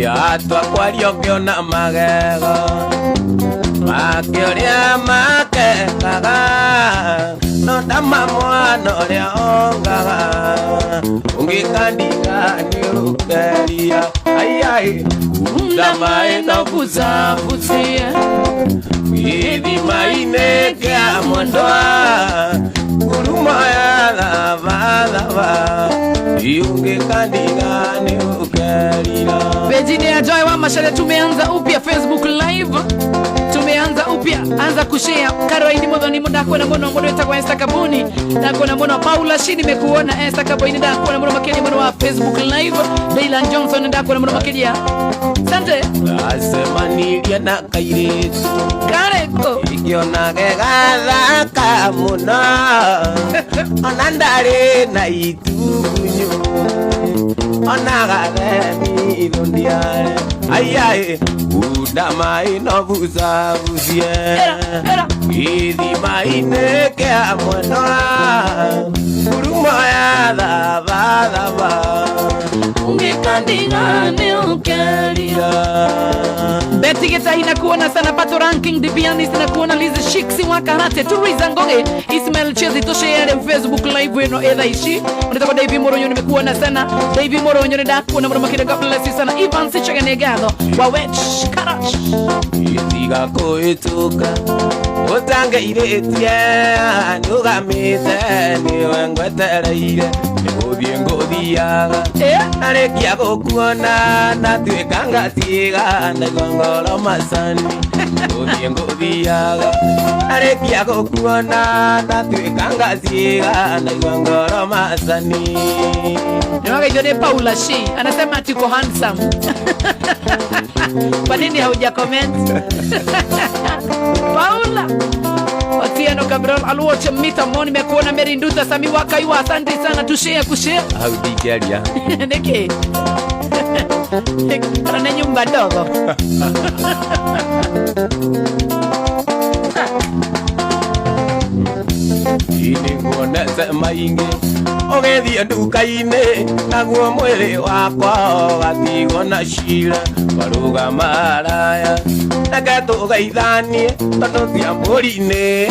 Atua kwaria ũngĩona magego makĩũrĩa makekaga no ndama mwana ũrĩa ongaga ũngĩkandiga nĩ ũkeria aiai kunda maĩ no busabusie gĩthima-inĩ kĩa mwendwa ngurumo ya thabathaba ũngĩkandiga nĩ ũkerira. Pejini ya Joy wa Macharia tumeanza upya Facebook Live, tumeanza upya, anza kushare. Caroline Muthoni ndakuona muno, mundu wetagwo Esther Kabuni ndakuona muno, Paula Shi nimekuona, Esther Kabuni ndakuona muno makiria muno wa Facebook Live, Dylan Johnson ndakuona muno makiria. Asante. Ndacemanirie na kairĩtu Kareko ingĩona gegathaka mũno ona ndarĩ na itugunyu ona gathemithũ ndiarĩ aiai kunda maĩ no bucabucie era era gĩthima-inĩ kĩa mwendwa ngurumo ya thabathaba ungikandiga ni ukeria. Betty Gitahi na kuona sana, Pato Ranking the pianist na kuona, Liz Shiksi wa Karate, Turiza Ngoge, Ismail Chezi, tushare Facebook Live ino etha ici. Unataka David Moronyo nimekuona sana, David Moronyo ndakuona muno makire, God bless you sana. Ivan Sichege ngatho wa Wech Karash. Itiga kũhĩtũka ũtangeirĩtie nũgamĩte nĩwe ngwetereire nĩgũthiĩ ngũthiaga narĩkia gũkuona natuĩka ngatiga ndaigua ngoro macani ngũthiĩ ngũthiaga narĩkia gũkuona natuĩka ngatiga ndaigua ngoro macani. Niwagaithio ni Paula Shi anasema ati uko handsome. Kwa nini hauja comment? Paula Otieno Cabral Aluoche Mita Moni nimekuona, Mary Nduta Sami Wakaiwa, asante sana, tushare kushare. Hau ndingĩaria. Niki kana nĩ nyumba ndogo. Nĩnguonete maingĩ ũgĩthiĩ nduka-inĩ naguo mwĩrĩ wakwa ũgatigwo na cira warũgama haraya reke tũgeithanie tondũ cia mbũri-inĩ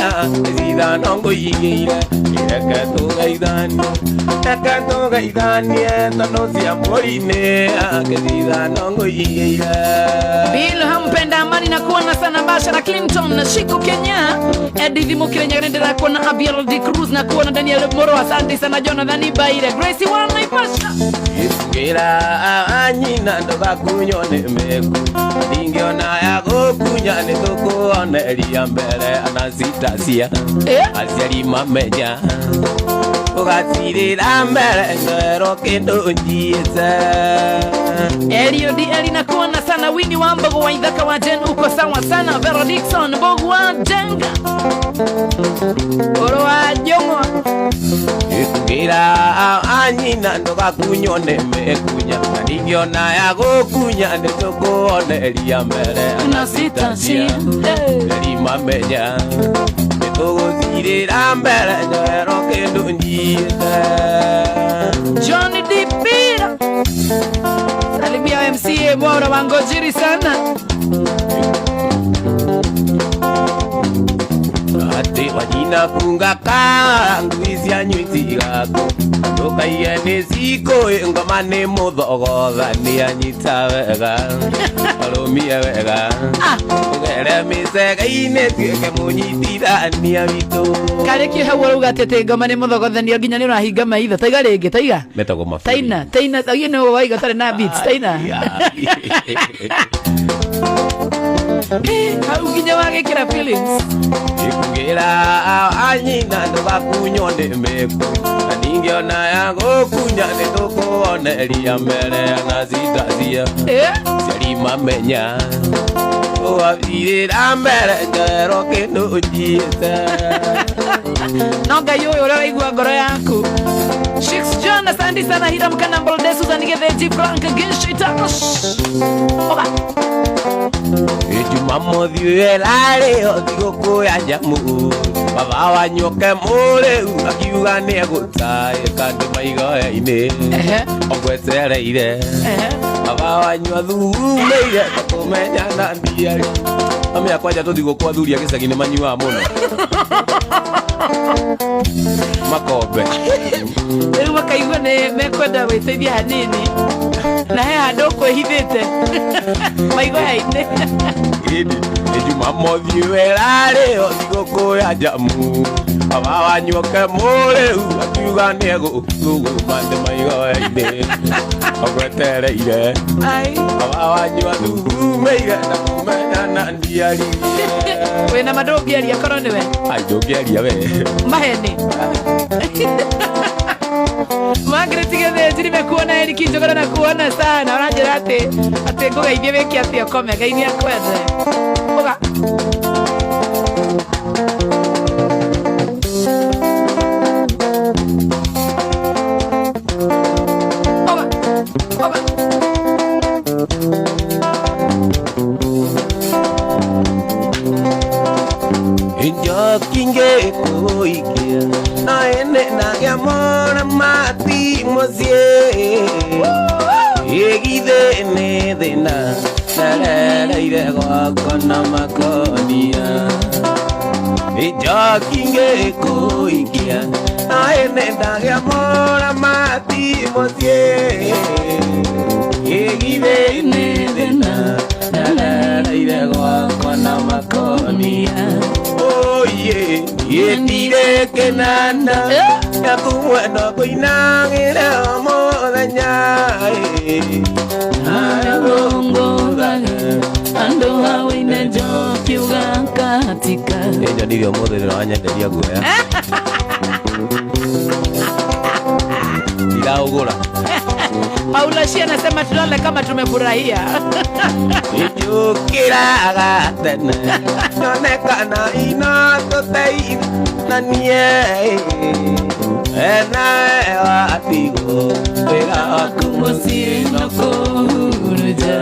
cithano ngũigĩire reke tũgeithanie reke tũgeithanie tondũ cia mbũri-inĩ cithano ngũigĩire. Bill Hampenda Amani na kuona sana, Basha na Clinton na Shiko Kenya, Edith Mukire Nyagarendera kuona, Abiel D Cruz na kuona, Daniel Moro, asante sana, Jonathan Ibaire, Gracie wa Naivasha. Ngĩra anyina ndũgakunywo nĩ mĩku ndingĩona ya gũkunya nĩ tũkũoneria mbere Anastasia aciari mamenya ũgatirĩra mbere ngerwo kĩndũ njiĩte. Elio D Eli na kuona sana, Winnie Wambogo wa Idhaka wa Jen uko sawa sana, Vera Dixon Bogu wa Jenga Oro wa Jongo. Ngĩra anyina ndũgakunywo nĩ mĩkunya na ndingĩona ya gũkunya nĩ tũkũoneria mbere Anastasia aciari mamenya nĩ tũgũtirĩra mbere njerwo kĩndũ njiĩte. Johnny D Pira salimia MCA Mwaura Wangojiri sana. Atĩ wanyina kunga ngui cianyu itigaku ndũkaiye nĩ cikũĩ ngoma nĩ mũthogotha nĩ anyita wega arũmie wega ũgere mĩcege-inĩ tuĩke mũnyitithania witũ. Karĩkio hau ũrauga atĩ atĩ ngoma nĩ mũthogothanio nginya nĩ ũrahinga maitho taiga rĩngĩ taiga. Metagwo maburi. Taina taina ũyũ nĩ waiga ũtarĩ na beats taina. Hau nginya wagĩkĩra feelings. Ikugĩra anyina ndũgakunywo nĩ mĩku na ningĩona ya gũkunya nĩ tũkũoneria mbere Anastasia ciari mamenya ũgathirĩra mbere njerwo kĩndũ njiĩte. No Ngai ũyũ ũrĩa ũraigua ngoro yaku. Shix John, asante sana. Hiram Kanambolde, Susan Getheji, Frank Gishitash Oga. Jumamothi ĩrarĩ o thigũkũ ya nyamũ. Baba wanyu oke mũrĩu akiuga nĩ egũtaĩka ndĩ maigoya-inĩ Ehe. Ogwetereire. Ehe. Baba wanyu athugumĩire kũmenya na ndiari amenya kwanja tũthiĩ gũkũ athuri a gĩcagi nĩ manyuaga mũno makombe. Rĩu makaigua nĩ mekwenda gwĩteithia hanini na he handũ ũkwĩhithĩte maigoya-inĩ. Ĩndĩ nĩ Jumamothi wĩrarĩ o thigũkũ ya njamu baba wanyu oke mũrĩu akiuga nĩ egũthuguma ndĩ maigoya-inĩ ogwetereire. Ai. Baba wanyu athugumĩire na kũmenya na ndiaririe. Wĩna ma ndũngĩaria korwo nĩwe. Ai, ndũngĩaria we. Maheni Margaret Gĩthĩnji, nimekuona. Eric Njogora, na kuona sana. Ũranjĩra atĩ ngũgeithie wĩke atĩ ũkome. Ngai nĩ akwende ũga. Ũga ũga. Njoki ngĩkũikia no ĩnĩ nagĩa mora mati mũciĩ ĩgithĩ nĩ thĩna narereire gwakwa na makonia njoki ngĩkũikia no ĩnĩ ndagĩa mora mati mũciĩ ĩgithĩ nĩ thĩna narereire gwakwa na makonia oye yetire kenana yakumwenda kũinagĩra mũthenya. Aragongothaga andũ hawĩine njoki ũgakatika. Njonire ũmũthĩ nĩwanyenderia guoya ndiraũgũra. Paula Shi anasema tulale kama tumefurahia. Njũkĩraga tene nyonekana ino tũteithanie enawe watigwo wĩra waku Mũciĩ no kũhurunja.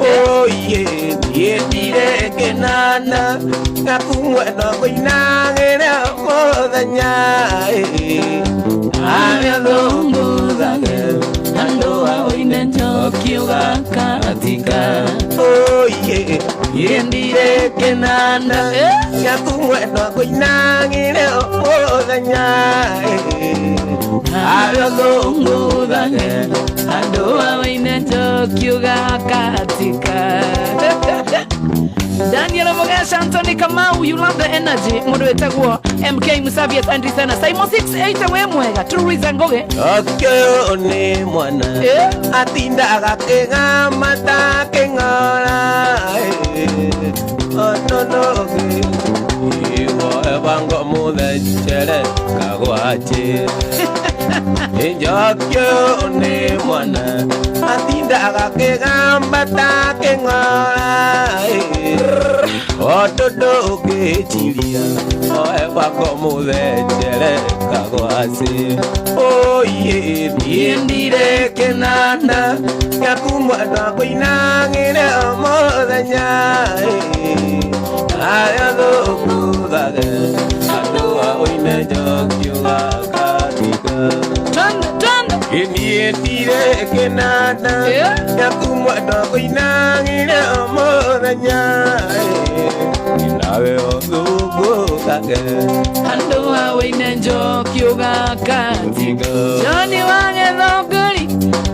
Oye niĩ kenana ngakumwenda kũinagĩra mũthenya arĩa Thũngũthage andũ hawĩine njoki ũgakatika. Oye niĩ kenana ngakumwenda kũinagĩra mũthenya arĩa Thũngũthage andũ hawĩine njoki ũgakatika. Daniel Mugesha, Anthony Kamau, you love the energy. Mũndũ wĩtagwo MK Musavi, asante sana. Simon 68, we mwega. Turiza Ngoge. Okĩo nĩ mwana Eh? atindaga kĩng'amata kĩng'ora otonoge iwo ebango mũthecere kagwache njokio nĩ mwana atindaga kĩgambata kĩng'ora otondo ũngĩciria oebango mũthecere kagwaci oye niĩ ndire kĩnanda gĩakumwenda kũinagĩra mũthenya arĩa thũkũthage andũ a ũine njoki ũgakatika. Twende, twende. Niĩ ndire kĩnanda gĩakumwenda kũinagĩra mũthenya nawe ũthũngũthage. Andũ hawĩine njoki ũgakatika. Johnny wa Gĩthũngũri,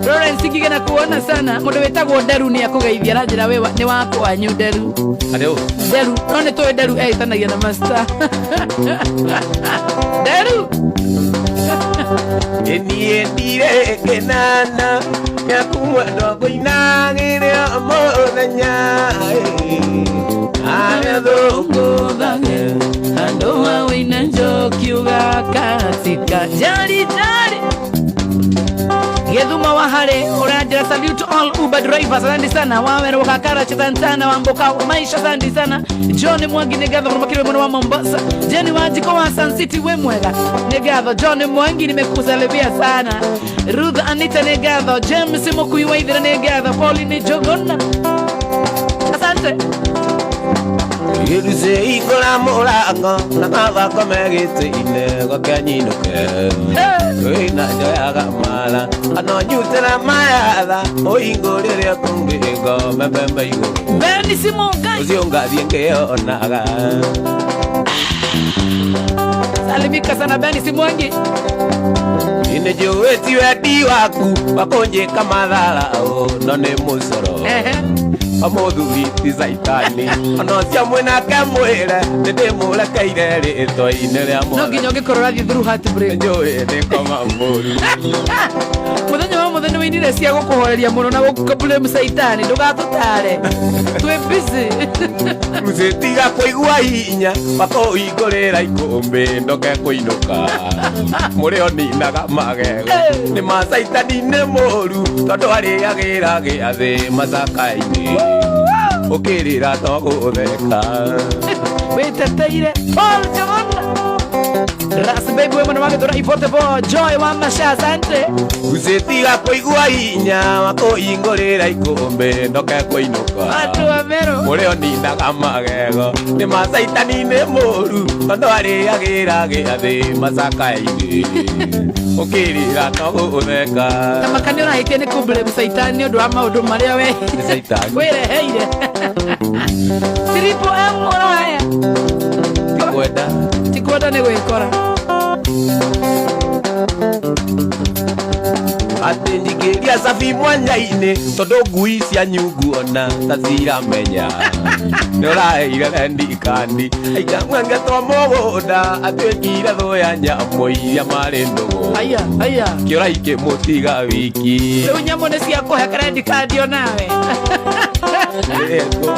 Florence Ngige, na kuona sana. Mũndũ wĩtagwo Nderu nĩ akũgeithia, aranjĩra we nĩ wa kwanyu Nderu. Arĩ Nderu no nĩ tũĩ Nderu eĩtanagia na master Nderu. Niĩ ndire kĩnanda gĩakumwenda kũinagĩra mũthenya arĩa Thũngũthage andũ hawĩine njoki ũgakatika. Jari jari Gĩthumo wa harĩ ũranjĩra salute all Uber drivers, asante sana. Wawerwo kakara chetantana wamboka maisha, asante sana. John Mwangi, nĩ ngatho mũno makĩria mwena wa Mombasa. Jenny Wanjiko wa Sun City, we mwega, nĩ ngatho. John Mwangi, nimekusalimia sana. Ruth Anita, nĩ ngatho. James Mukui wa Ithira, nĩ ngatho. Pauline Jogona, asante. Gĩrucĩ hingũra mũrango na gathakame gĩtĩ-inĩ gwake nyinũke. Wĩna njoyaga mara ano nyutĩra mayatha ũhingũrĩre kũngĩ ngome mbembe igũrũ. Beni Simongai. Ũcio ngathiĩ ngĩonaga. Salimika sana Beni Simwangi. Nĩ njũĩ ti wendi waku wa kũnjĩka matharau no nĩ mũcoro. Ehe. Mũthuri ti caitani ona ũcio mwĩnake mwĩre nĩ ndĩmũrekeire rĩtwa-inĩ rĩa No mwathani. nginya ũngĩkorwo ũrathiĩ through heartbreak. Njũĩ nĩ koma mũru. Muthenya wa muthenya wĩinire cia gũkũhoreria mũno na gũkũblame caitani ndũgatũtare twĩ busy. Rucĩ tiga kũigua hinya wa kũhingũrĩra ikũmbĩ ndoke kũinũka. Mũrĩo ninaga magego nĩ ma caitani nĩ mũru tondũ arĩagĩra gĩathĩ macaka-inĩ. Ũkĩrĩra to gũtheka. Wĩteteire Paul Jovana Ras baby we mwena wa Gĩthũra Ifotebo Joy wa Masha asante. Rucĩ tiga kũigua hinya wa kũhingũrĩra ikũmbĩ ndoke kũinũka. Watu wa Meru. Mũrĩo ninaga magego nĩ ma caitani nĩ mũru tondũ arĩagĩra gĩathĩ macaka-inĩ. Ũkĩrĩra to gũtheka. Tamaka nĩ ũrahĩtia nĩ kũblame caitani nĩ ũndũ wa maũndũ marĩa we Nĩ caitani. wĩreheire. Triple M ũraya. Kwenda. Ti kwenda nĩ gwĩkora. Atĩ nyingĩria cabi mwanya-inĩ tondũ ngui cia nyungu ona ta ciramenya. Nĩ ũraheire rendikandi aika mwengetwo mũgũnda atuĩkire thũ ya nyamũ iria marĩ ndũgũ. Aya aya. Kĩũra ikĩmũtiga wiki. Rĩu nyamũ nĩ ciakũhe credit card onawe. Ĩtwo.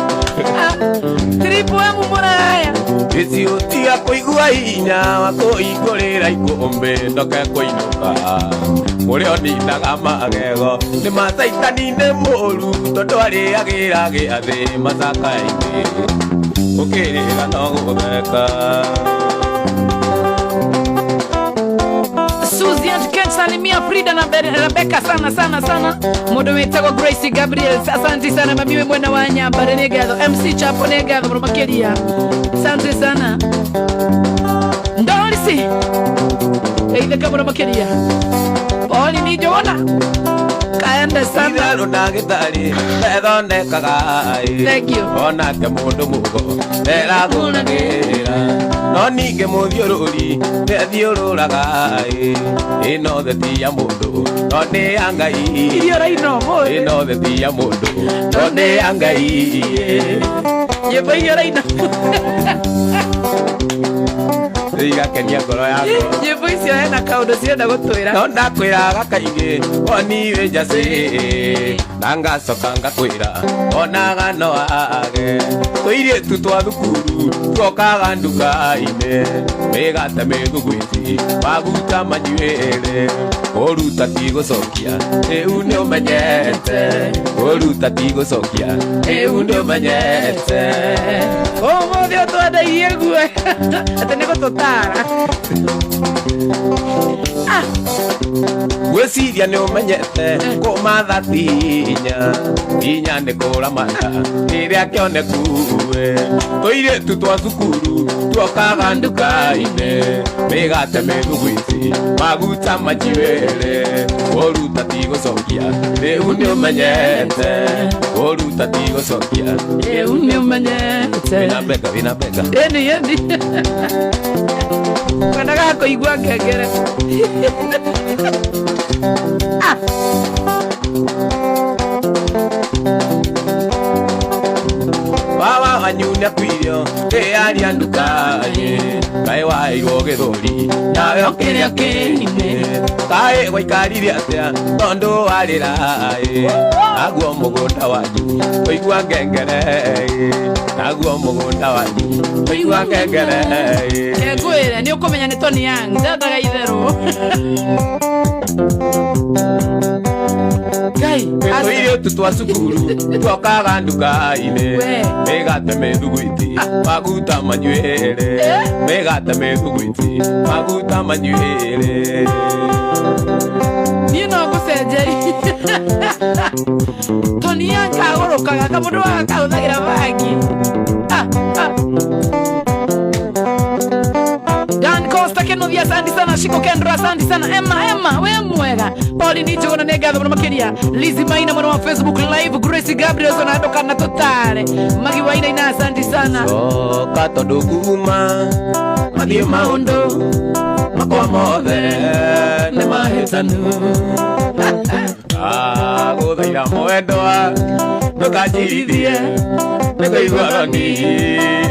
Triple M mũraya. Gĩciũ tiga kũigua hinya wa kũhingũrĩra ikũmbĩ ndoke kũinũka. Mũrĩo ninaga magego nĩ ma caitani nĩ mũru tondũ arĩagĩra gĩathĩ macaka-inĩ. Ũkĩrĩra no gũtheka. Suzy and Ken salimia Frida na Rebecca sana sana sana. Mũndũ wĩtagwo Gracie Gabriel asante sana mami we mwena wa Nyambare nĩ ngatho. MC Chapo nĩ ngatho mũno makĩria. Asante sana. Ndorisi. Geithĩka mũno makĩria. Poli nĩ njona. Kaende sana. Itherũ ndagĩtarĩ ethondekaga ĩ. Thank you. Onake mũndũ mũgo eragũragĩra. No ningĩ mũthiũrũri nĩathiũrũraga ĩ. Ĩno thĩ ti ya mũndũ no nĩ ya Ngai. Irio ũraina ũmũthĩ. Ĩno thĩ ti ya mũndũ no nĩ ya Ngai. Nyĩmbo iria ũraina. Igakenia ngoro yakwa. Nyĩmbo icio hena kaũndũ cirenda gũtwĩra. No ndakwĩraga kaingĩ woni wĩ njacĩ na ngacoka ngakwĩra onaga no age. Tũirĩtu twa thukuru tuokaga nduka-inĩ mĩgate mĩthugwiti maguta manyuĩre. Kũruta ti gũcokia rĩu nĩ ũmenyete. Kũruta ti gũcokia rĩu nĩ ũmenyete. Ũmũthĩ ũtwendeirie guo atĩ nĩ gũtũtara. Gwĩciria nĩ ũmenyete kũmatha ti hinya hinya nĩ kũramata rĩrĩa kĩonekue. Tũirĩtu twa cukuru tuokaga nduka-inĩ mĩgate mĩthugwiti maguta manyiwĩre. Kũruta ti gũcokia rĩu nĩ ũmenyete. Kũruta ti gũcokia rĩu nĩ ũmenyete. Wĩna mbeca, wĩna mbeca. Ĩni ĩni. Kwendaga kũigua ngengere. Baba wanyu nĩakuirio ĩaria nduka-inĩ kaĩ waheirwo gĩthũri nawe ũkĩrĩa kĩinĩ kaĩ gwaikarire atĩa tondũ warĩra ĩ naguo mũgũnda wanyu ũigua ngengere ĩ naguo mũgũnda wanyu ũigua ngengere ĩ. Ngwĩre nĩ ũkũmenya nĩ Tony Young ndendaga itherũ. Ngai, Tũirĩtu twa cukuru tuokaga nduka-inĩ We. mĩgate mĩthugwiti maguta manyuĩre mĩgate mĩthugwiti maguta manyuĩre. Niĩ no ngũcenjerie. Tony Young kagũrũkaga kamũndũ gaka kahũthagĩra bangi. Dan Costa Kenuthia, asante sana. Shiko Kendra, asante sana. Emma, Emma, we mwega. Pauline Njuguna nĩ ngatho mũno makĩria. Lizzy Maina mwena wa Facebook Live, Grace Gabriel na ndũkana tũtare. Magi wa Ina, asante sana. Coka tondũ kuma mathiĩ maũndũ makwa mothe nĩ mahĩtanu. Ndagũthaitha mwendwa ndũkanjirithie, nĩkũigua thoni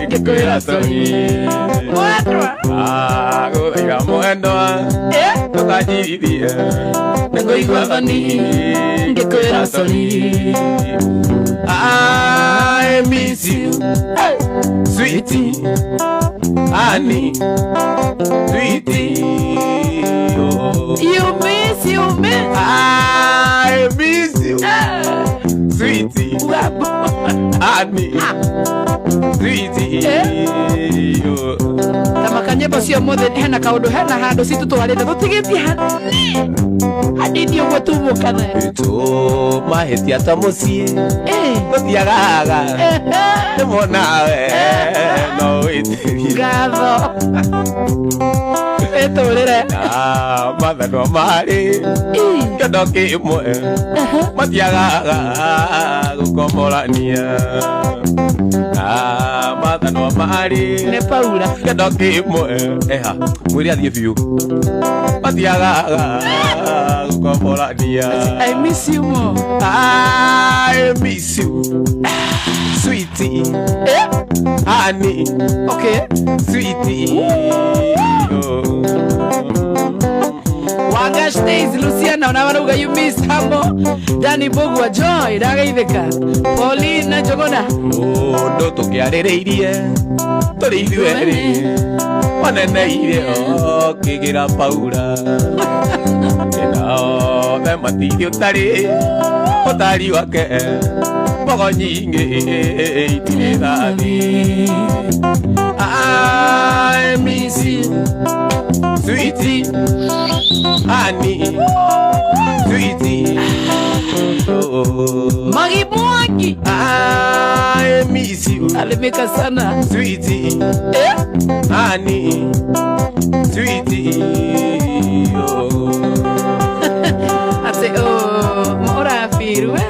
ngĩkwĩra sorry. Mwendwa. Ndagũthaitha mwendwa ndũkanjirithie, nĩkũigua thoni ngĩkwĩra sorry. I miss you, sweetie, honey, sweetie, oh. You miss, you miss. I miss you, sweetie, honey, sweetie, oh. Tamaka nyĩmbo cia ũmũthĩ hena kaũndũ, hena handũ citũtwarĩte tũtigĩtie hanini hanini ũguo tumũkane. Tũ mahĩtia ta mũciĩ tũtiagaga nĩmonawe no wĩtĩrie. Ngatho wĩtũrĩre. Na mathanwa marĩ kĩondo kĩmwe matiagaga gũkomorania, na mathanwa marĩ nĩ Paula. Kĩondo kĩmwe eha mwĩre athiĩ biũ matiagaga gũkomorania. I miss you more. I miss you, sweetie, honey, sweetie, oh. Wagash Days Luciana ona barauga you miss hamo. Dani Bogwa Joy ndageithĩka. Paulina Njuguna. Mũndũ tũkĩarĩrĩirie tũrĩ ithuerĩ waneneire okĩgĩra Paula ĩna othe matirĩ ũtarĩ ũtari wake mbogo nyingĩ itirĩ thathi. I miss you, sweetie, honey, sweetie, oh. Magi Mwangi. I miss you, alimika sana, sweetie, honey, sweetie, oh. Ate oh ũrabirwe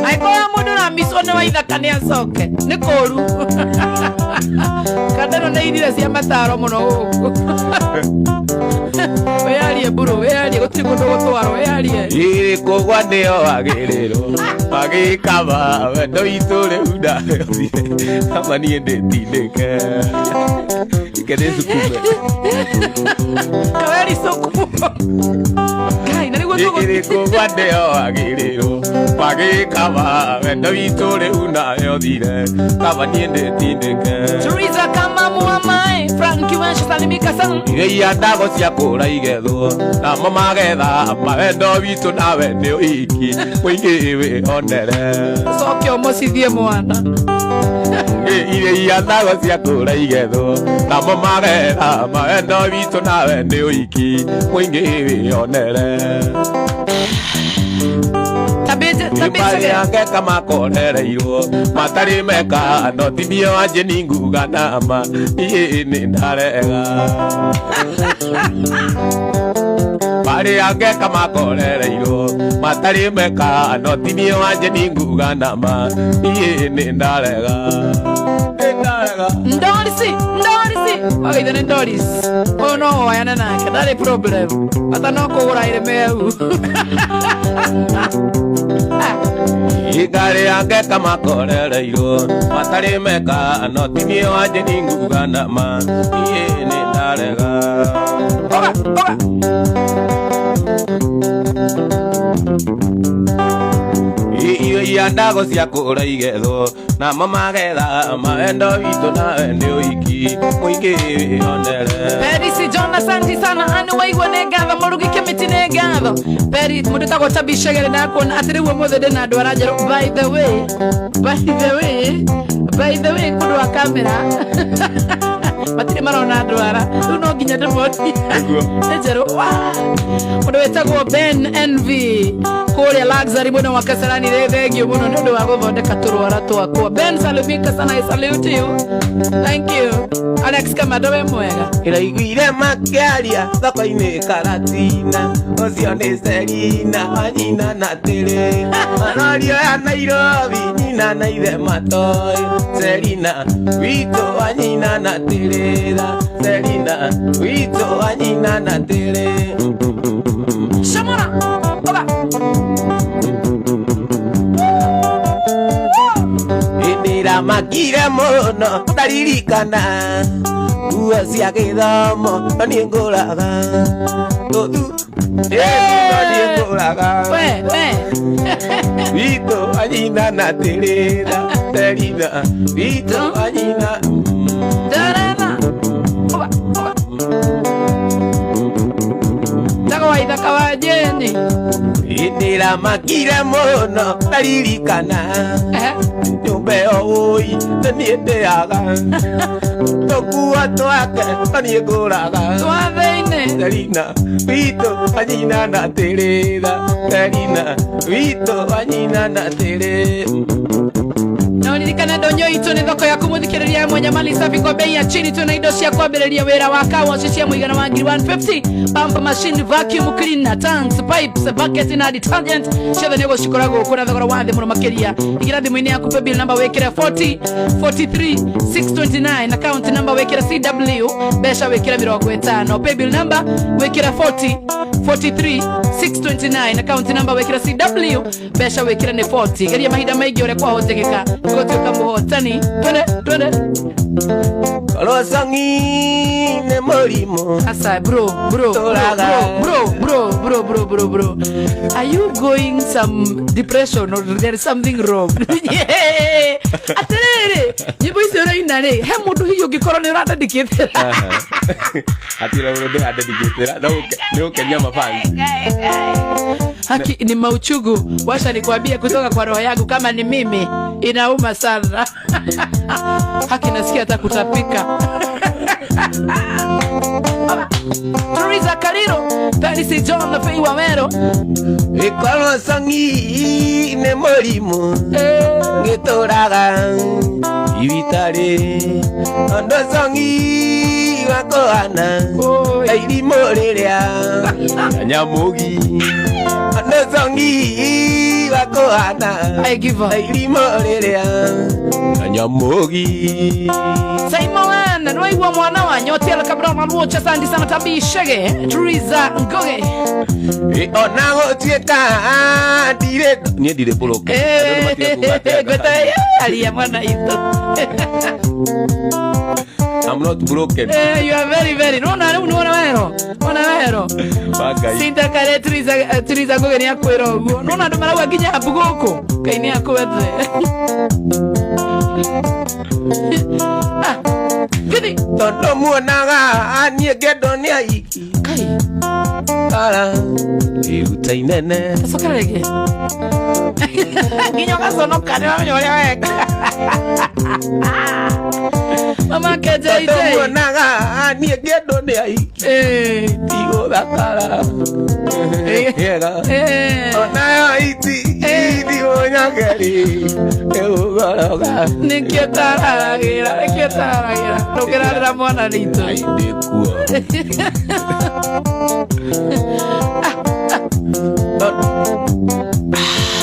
angĩkorwo mũndũ ũramiswo nĩ waithaka nĩ acoke nĩ kũru kandano nĩ irire cia mataro mũno gũkũ. Wĩyarie mburu, wĩyarie, gũtirĩ kũndũ gũtwarwo, wĩyarie. Ĩrĩ kũgwa nĩyo wagĩrĩrwo magĩkaba wendo witũ rĩu ndathire ama niĩ ndĩtindĩke ike ndĩcukume. Kaweri cukumo Ngai na nĩguo Ĩrĩ tũgũthiĩ. Kũgwa nĩyo wagĩrĩrwo magĩkaba wendo witũ rĩu nayo thire kaba niĩ ndĩtindĩke. Teresa kama muamae Frank Kiwensha salimika sana. Iria ndago cia kũra igethwo namo magetha mawendo witũ nawe nĩ ũiki mũingĩ wĩonere. Coke ũmũcithie mwana. Iria ndago cia kũra igethwo namo magetha mawendo witũ nawe nĩ ũiki mũingĩ wĩonere. Tabĩte Mbarĩ tabĩte. yake makorereirwo matarĩ meka no ti niĩ wanjĩ ninguga nama niĩ nĩ ndarega barĩ yake makorereirwo matarĩ meka no ti niĩ wanjĩ ninguga nama niĩ nĩ ndarega, nĩ ndarega. Ndorisi, Ndorisi. Wagaitha nĩ Doris. Ũyũ no woyane nake, ndarĩ problem. Bata no kũgũra ĩrĩ meu. Igarĩ yake kamakorereirwo matarĩ meka no ti niĩ wanjĩ ninguga nama niĩ nĩ ndarega. Oga, oga. Irio ia ndago cia kũra igethwo namo magetha mawendo witũ nawe nĩ ũiki mũingĩ wĩonere. Perisi John, asante sana. Anu waigua nĩ ngatho, mũrugi kĩmĩti nĩ ngatho. Peri mũndũ tagwo Tabi Shegere ndakuona atĩ rĩu ũmũthĩ ndĩna ndwara njerũ. By the way, by the way, by the way, kũndũ wa kamera matirĩ Nĩ marona ndwara rĩu no nginya ndĩmonie. Nĩguo. Nĩ njerũ wa mũndũ wĩtagwo Ben Envy kũrĩa Luxury mwena wa Kasarani, rĩ thengio mũno nĩ ũndũ wa gũthondeka tũrwara twakwa. Ben, salumika sana, I salute you, thank you. Alex Kamado, we mwega. Ĩraiguire makĩaria thoko-inĩ Karatina, ũcio nĩ Selina wa nyina na tĩrĩ marorio ya Nairobi, nyina na ithe matoĩ Selina witũ wa nyina na tĩrĩra, Selina witũ wa nyina na tĩrĩ. Shamora oga. Nĩndĩramakire mũno ndaririkana nguo cia gĩthomo, no niĩ ngũraga tũthu, no niĩ ngũraga We we. Witũ wa nyina na tĩrĩra, Selina witũ wa nyina. Darana oga oga tago wa ithaka wa jeni. Nĩndĩramakire mũno ndaririkana nyũmba ĩyo ũi nĩ niĩ ndĩaga tũkuo twake, no niĩ ngũraga twa thĩinĩ. Selina witũ wa nyina na tĩrĩra, Selina witũ wa nyina na tĩrĩ. Na uririkane ndonyo itũ nĩ thoko yaku mũthikĩrĩria ya mwanya, mali safi kwa bei ya chini. Tuna indo cia kwambĩrĩria wĩra wa car wash cia mũigana wa ngiri 150, pump machine, vacuum cleaner, tanks, pipes, bucket na detergent, ciothe nĩ ũgũcikora gũkũ na thogora wa thĩ mũno makĩria. Ingĩra thimũ-inĩ yaku, paybill number wĩkĩre 40 43 629, account number wĩkĩre CW, mbeca wĩkĩre 50. Paybill number wĩkĩre 40 43 629, account number wĩkĩre CW, mbeca wĩkĩre nĩ 40. Geria mahinda maingĩ ũrĩa kwahotekeka gũtuĩka mũhotani. Twende twende. Rocang'i nĩ mũrimũ. Asa bro, bro, bro, Tũraga. Bro, bro, bro, bro, bro, bro, are you going some depression or there is something wrong? Yeah. Atĩrĩrĩ, nyĩmbo icio ũraina rĩ, he mũndũ hihi ũngĩkorwo nĩ ũrandandĩkĩte? Hatirĩ mũndũ ndĩrandedicatĩra, no nĩ gũkenia mafans. Haki ni mauchugu, washa nikwambie kutoka kwa roho yangu, kama ni mimi inauma sana. Haki nasikia hata kutapika. Teresa Kariro, Paris John na Fei Wamero. Ĩkorwo cang'i nĩ mũrimũ ngĩtũraga ibitarĩ tondũ cang'i wakũhana Oi. irimũ rĩrĩa nyamũgi, tondũ cang'i wakũhana I give up. irimũ rĩrĩa nyamũgi. Simon, nwaigua mwana wa Nyotiela Kabra na Luocha, asante sana Tabi Shege, Teresa Ngoge. Ona gũtuĩka ndirĩ niĩ ndirĩ bũrũke. Gweta aria mwana itu. I'm not broken. You are very very. Nona rĩu nĩwona wero. Wona wero. Bangai. Sinta kare Teresa, Teresa Ngoge nĩ akwĩra ũguo. Nona andũ marauga nginya habu gũkũ. Ngai nĩ akwethe. Ah, Gĩthi. Tondũ muonaga niĩ ngendo nĩ aiki Kai, ara iruta inene. Tacokera rĩngĩ. Nginya ũgaconoka nĩ wamenya ũrĩa weka. Mama Tondũ KJJ. muonaga niĩ ngendo nĩ aiki tigũthakara ega onayo iti ithigũnyageri ĩgũgoroga. Nĩkĩo tararagĩra, nĩkĩo tararagĩra. Ndũngĩrarĩra mwana ritũ. Aindĩkuo.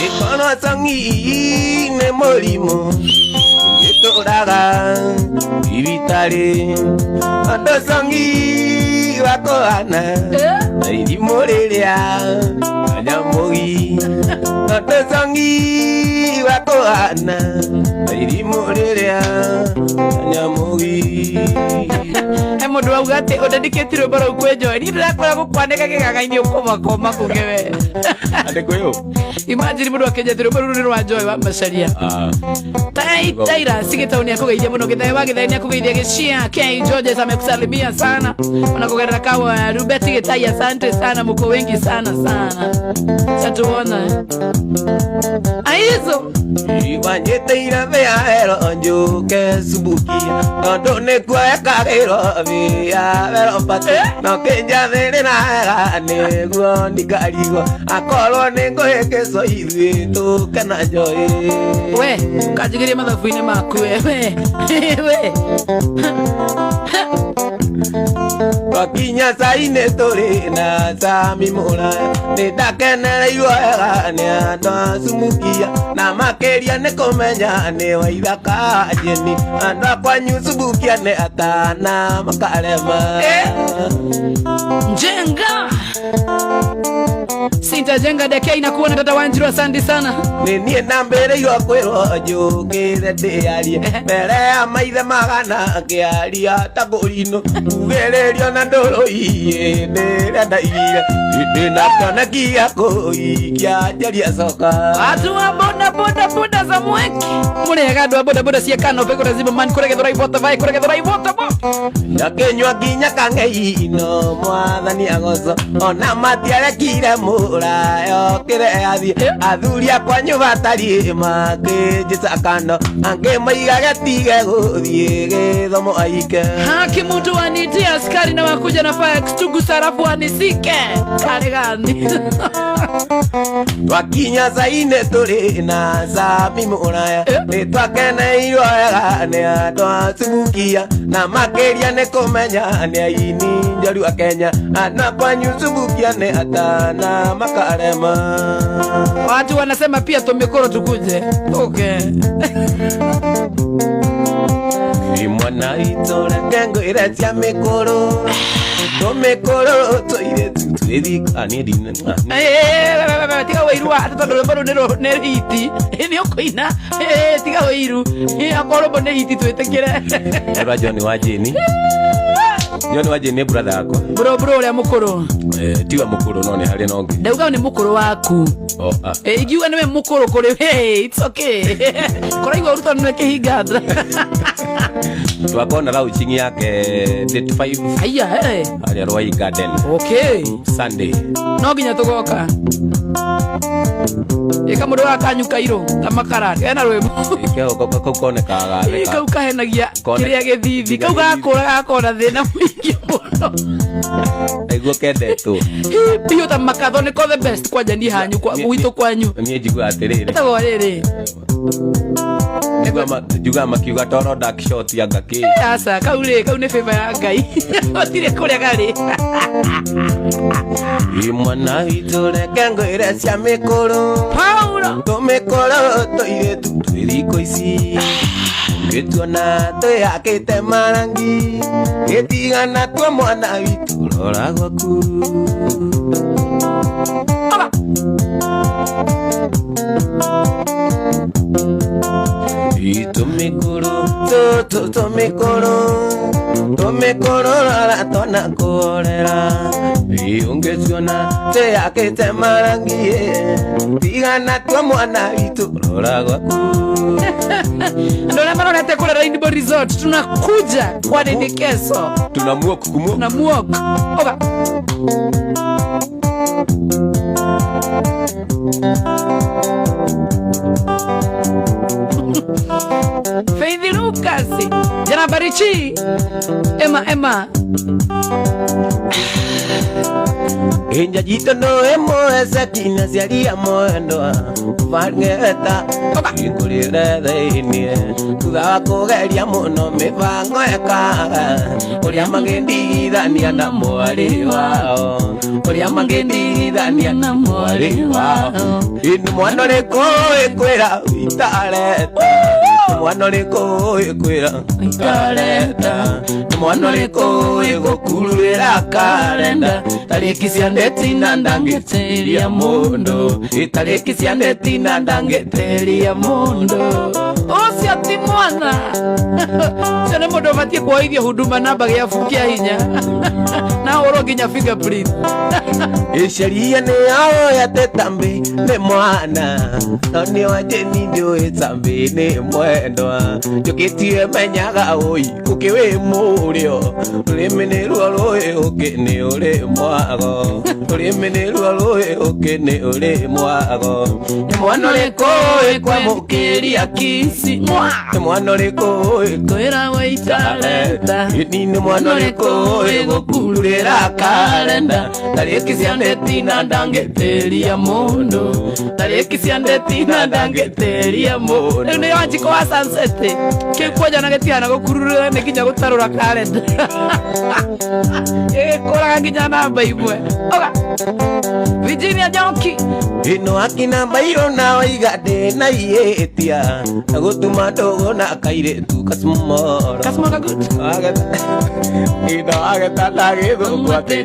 Ĩkorwo cang'i nĩ mũrimũ gĩtũraga thibitarĩ tondũ cang'i wakũhana na irimũ rĩrĩa nyamũgi, tondũ cang'i wakũhana na irimũ rĩrĩa nyamũgi. He mũndũ wauga atĩ ũndandĩkĩtie rwĩmbo rũu kwĩ Joy. Niĩ ndĩrakora gũkwanĩka kĩgagainĩ ũkũmakoma kũngĩ we. Andĩ kwĩyũ. Imagine mũndũ akĩnja atĩ rwĩmbo rũu nĩ rwa Joy wa Macharia. Taira Sigitau ni akugeithia muno, Githae wa Githae ni akugeithia, Gĩcia K Georges amekusalimia sana, ona kugerera kawa Rubeti Gitai, asante sana, mko wengi sana sana, tatuona aizo. Iwanjĩtĩire bĩa ero njũke Subukia tondũ nĩkuo ekagĩrwo bĩa bero pati no kĩnjathĩrĩra wega nĩguo ndikarigwo akorwo nĩ ngũhĩngĩcwo ithuĩ tũke na njoĩ. We kanjigĩrie mathabu-inĩ maku we we. Twakinya sainĩ tũrĩ na Sami mũraya nĩ ndakenereirwo wega nĩ andũ a Sumukia na makĩria nĩ kũmenya nĩ waithaka njeni andũ a kwanyu Subukia nĩ atana makarema. Njenga sitajenga deke inakuona tata Wanjiru, asante sana. Nĩ niĩ ndambĩrĩirwo kwĩrwo njũkĩre ndĩarie mbere ya maithe magana ngĩaria ta ngũrinũ ugĩrĩrio na ndũrũ iĩ nĩrĩa ndaigire ndĩna kĩoneki gĩa kũikia njaria coka. Watu wa boda boda boda za mweki murega andu a boda boda cia kano pe kura zibo man kuregethora ibota vai kuregethora ibota bo. Ndakĩnyua nginya kang'eino mwathani agoco ona matiarekire mũrayo kĩre athiĩ athuri akwa nyũmba tariĩ makĩnjĩca kando angĩ maigage tige gũthiĩ gĩthomo aike. Haki mtu wanitie askari na wakuja na fire extinguisher alafu wanisike kare gani. Twakinya sainĩ tũrĩ na Sami mũraya nĩ twakeneirwo wega nĩ andũ a Subukia na makĩria nĩ kũmenya nĩ aini njoru a Kenya andũ a kwanyu Subukia nĩ atana makarema. Watu wanasema pia tumikoro tukuje okay. Imwana itũ reke ngwĩre cia mĩkũrũ tũmĩkũrũ tũirĩtu twĩthika niĩ ndina. Tiga wĩiru wa tondũ rwĩmbo rũu nĩ hiti nĩ ũkũina tiga wĩiru akorwo rwĩmbo nĩ hiti twĩtĩkĩre. Eba John wa Jeni. John wa Jeni nĩ brother yakwa. Bro bro ũrĩa mũkũrũ. Tiwe mũkũrũ no nĩ harĩ na ũngĩ. Ndauga nĩ mũkũrũ waku. Oh, ah. Ingiuga nĩwe mũkũrũ kũrĩ we, it's okay. Kũraigua ũrutani nĩ kĩhinga. Twakona launching yake date 5. Aya hey. Harĩa Ruai Garden. Okay. Sunday. No nginya tũgoka. Ĩka mũndũ wa kanyu kairũ ta makara ena rwĩmbo. Kau konekaga. Kau kahenagia kĩrĩa gĩthithi. Kau gakũra gakona thĩna mũingĩ mũno. Nĩguo kendetwo. Biũ ta makatho nĩko the best kwanja niĩ hanyu gwitũ kwanyu. Niĩ njiguaga atĩrĩrĩ. Ĩtagwo rĩrĩ. Njugaga makiuga toro dark shot anga kĩ. Aca kau rĩ kau nĩ favor ya Ngai. Gũtirĩ kũrĩa karĩ. Imwana witũ reke ngwĩre cia mĩkũrũ. Paulo. Tũmĩkũrũ tũirĩtu twĩ thikũ ici. Gĩtuona twĩhakĩte marangi. Gĩtigana tua mwana witũ rora gwaku. Aba. Tũmĩkũrũ tũmĩkũrũ tũmĩkũrũ rora tona kũhorera ũngĩtuona twĩhakĩte marangi tigana tua mwana witũ rora gwaku. Andũ arĩa marorete kũrĩa Rainbow Resort tunakuja kwa nini kesho tunamuok kumuok tunamuok oga. Faith Lucas Jana Barichi Emma Emma Inja jito no emo esakina ciaria mwendwa bangeta ingurire thĩinĩ thutha wa kũgeria mũno mĩbango ekaga ũrĩa magĩndigithania na mwarĩ wao ũrĩa magĩndigithania na mwarĩ wao nĩ mwana ũrĩkũ wĩkwĩra itareta mwana ũrĩkũ wĩkwĩra itareta nĩ mwana ũrĩkũ wĩgũkururĩra karenda tarĩki cia ndetina ndangĩtĩria mũndũ tarĩki cia ndetina ndangĩtĩria mũndũ ũcio ti mwana ũcio nĩ mũndũ ũbatiĩ kuoithio huduma namba gĩa kia hinya na ũrwo nginya fingerprint. Ĩceria nĩ yaoyate tambi nĩ mwana no nĩ wa Jeni ndũĩ tambi nĩ mwene. Mwendwa njũkĩtie menyaga ũi ũkĩ wĩ mũrĩo rũrĩmĩ nĩ ruo rũĩ ũkĩ nĩ ũrĩ mwago rũrĩmĩ nĩ ruo rũĩ ũkĩ nĩ ũrĩ mwago nĩ mwana ũrĩkũ ĩkwamũkĩria kisi mwa nĩ mwana ũrĩkũ kwĩra waitareta Ni nĩ mwana ũrĩkũ ĩgũkururĩra karenda tarĩki cia ndetina ndangĩtĩria mũndũ tarĩki cia ndetina ndangĩtĩria mũndũ rĩu nĩ wanjikũ wa sunset kĩu kwanja na gĩtihana gũkururĩra nĩ nginya gũtarũra karenda ĩgĩkũraga nginya namba imwe oga Virginia Njoki ĩno akina mbairũ na waiga ndĩna ihĩtia na gũtuma ndũgũ na kairĩtu kacumoro Kasmoga good ino agetanda gĩthũngũ atĩ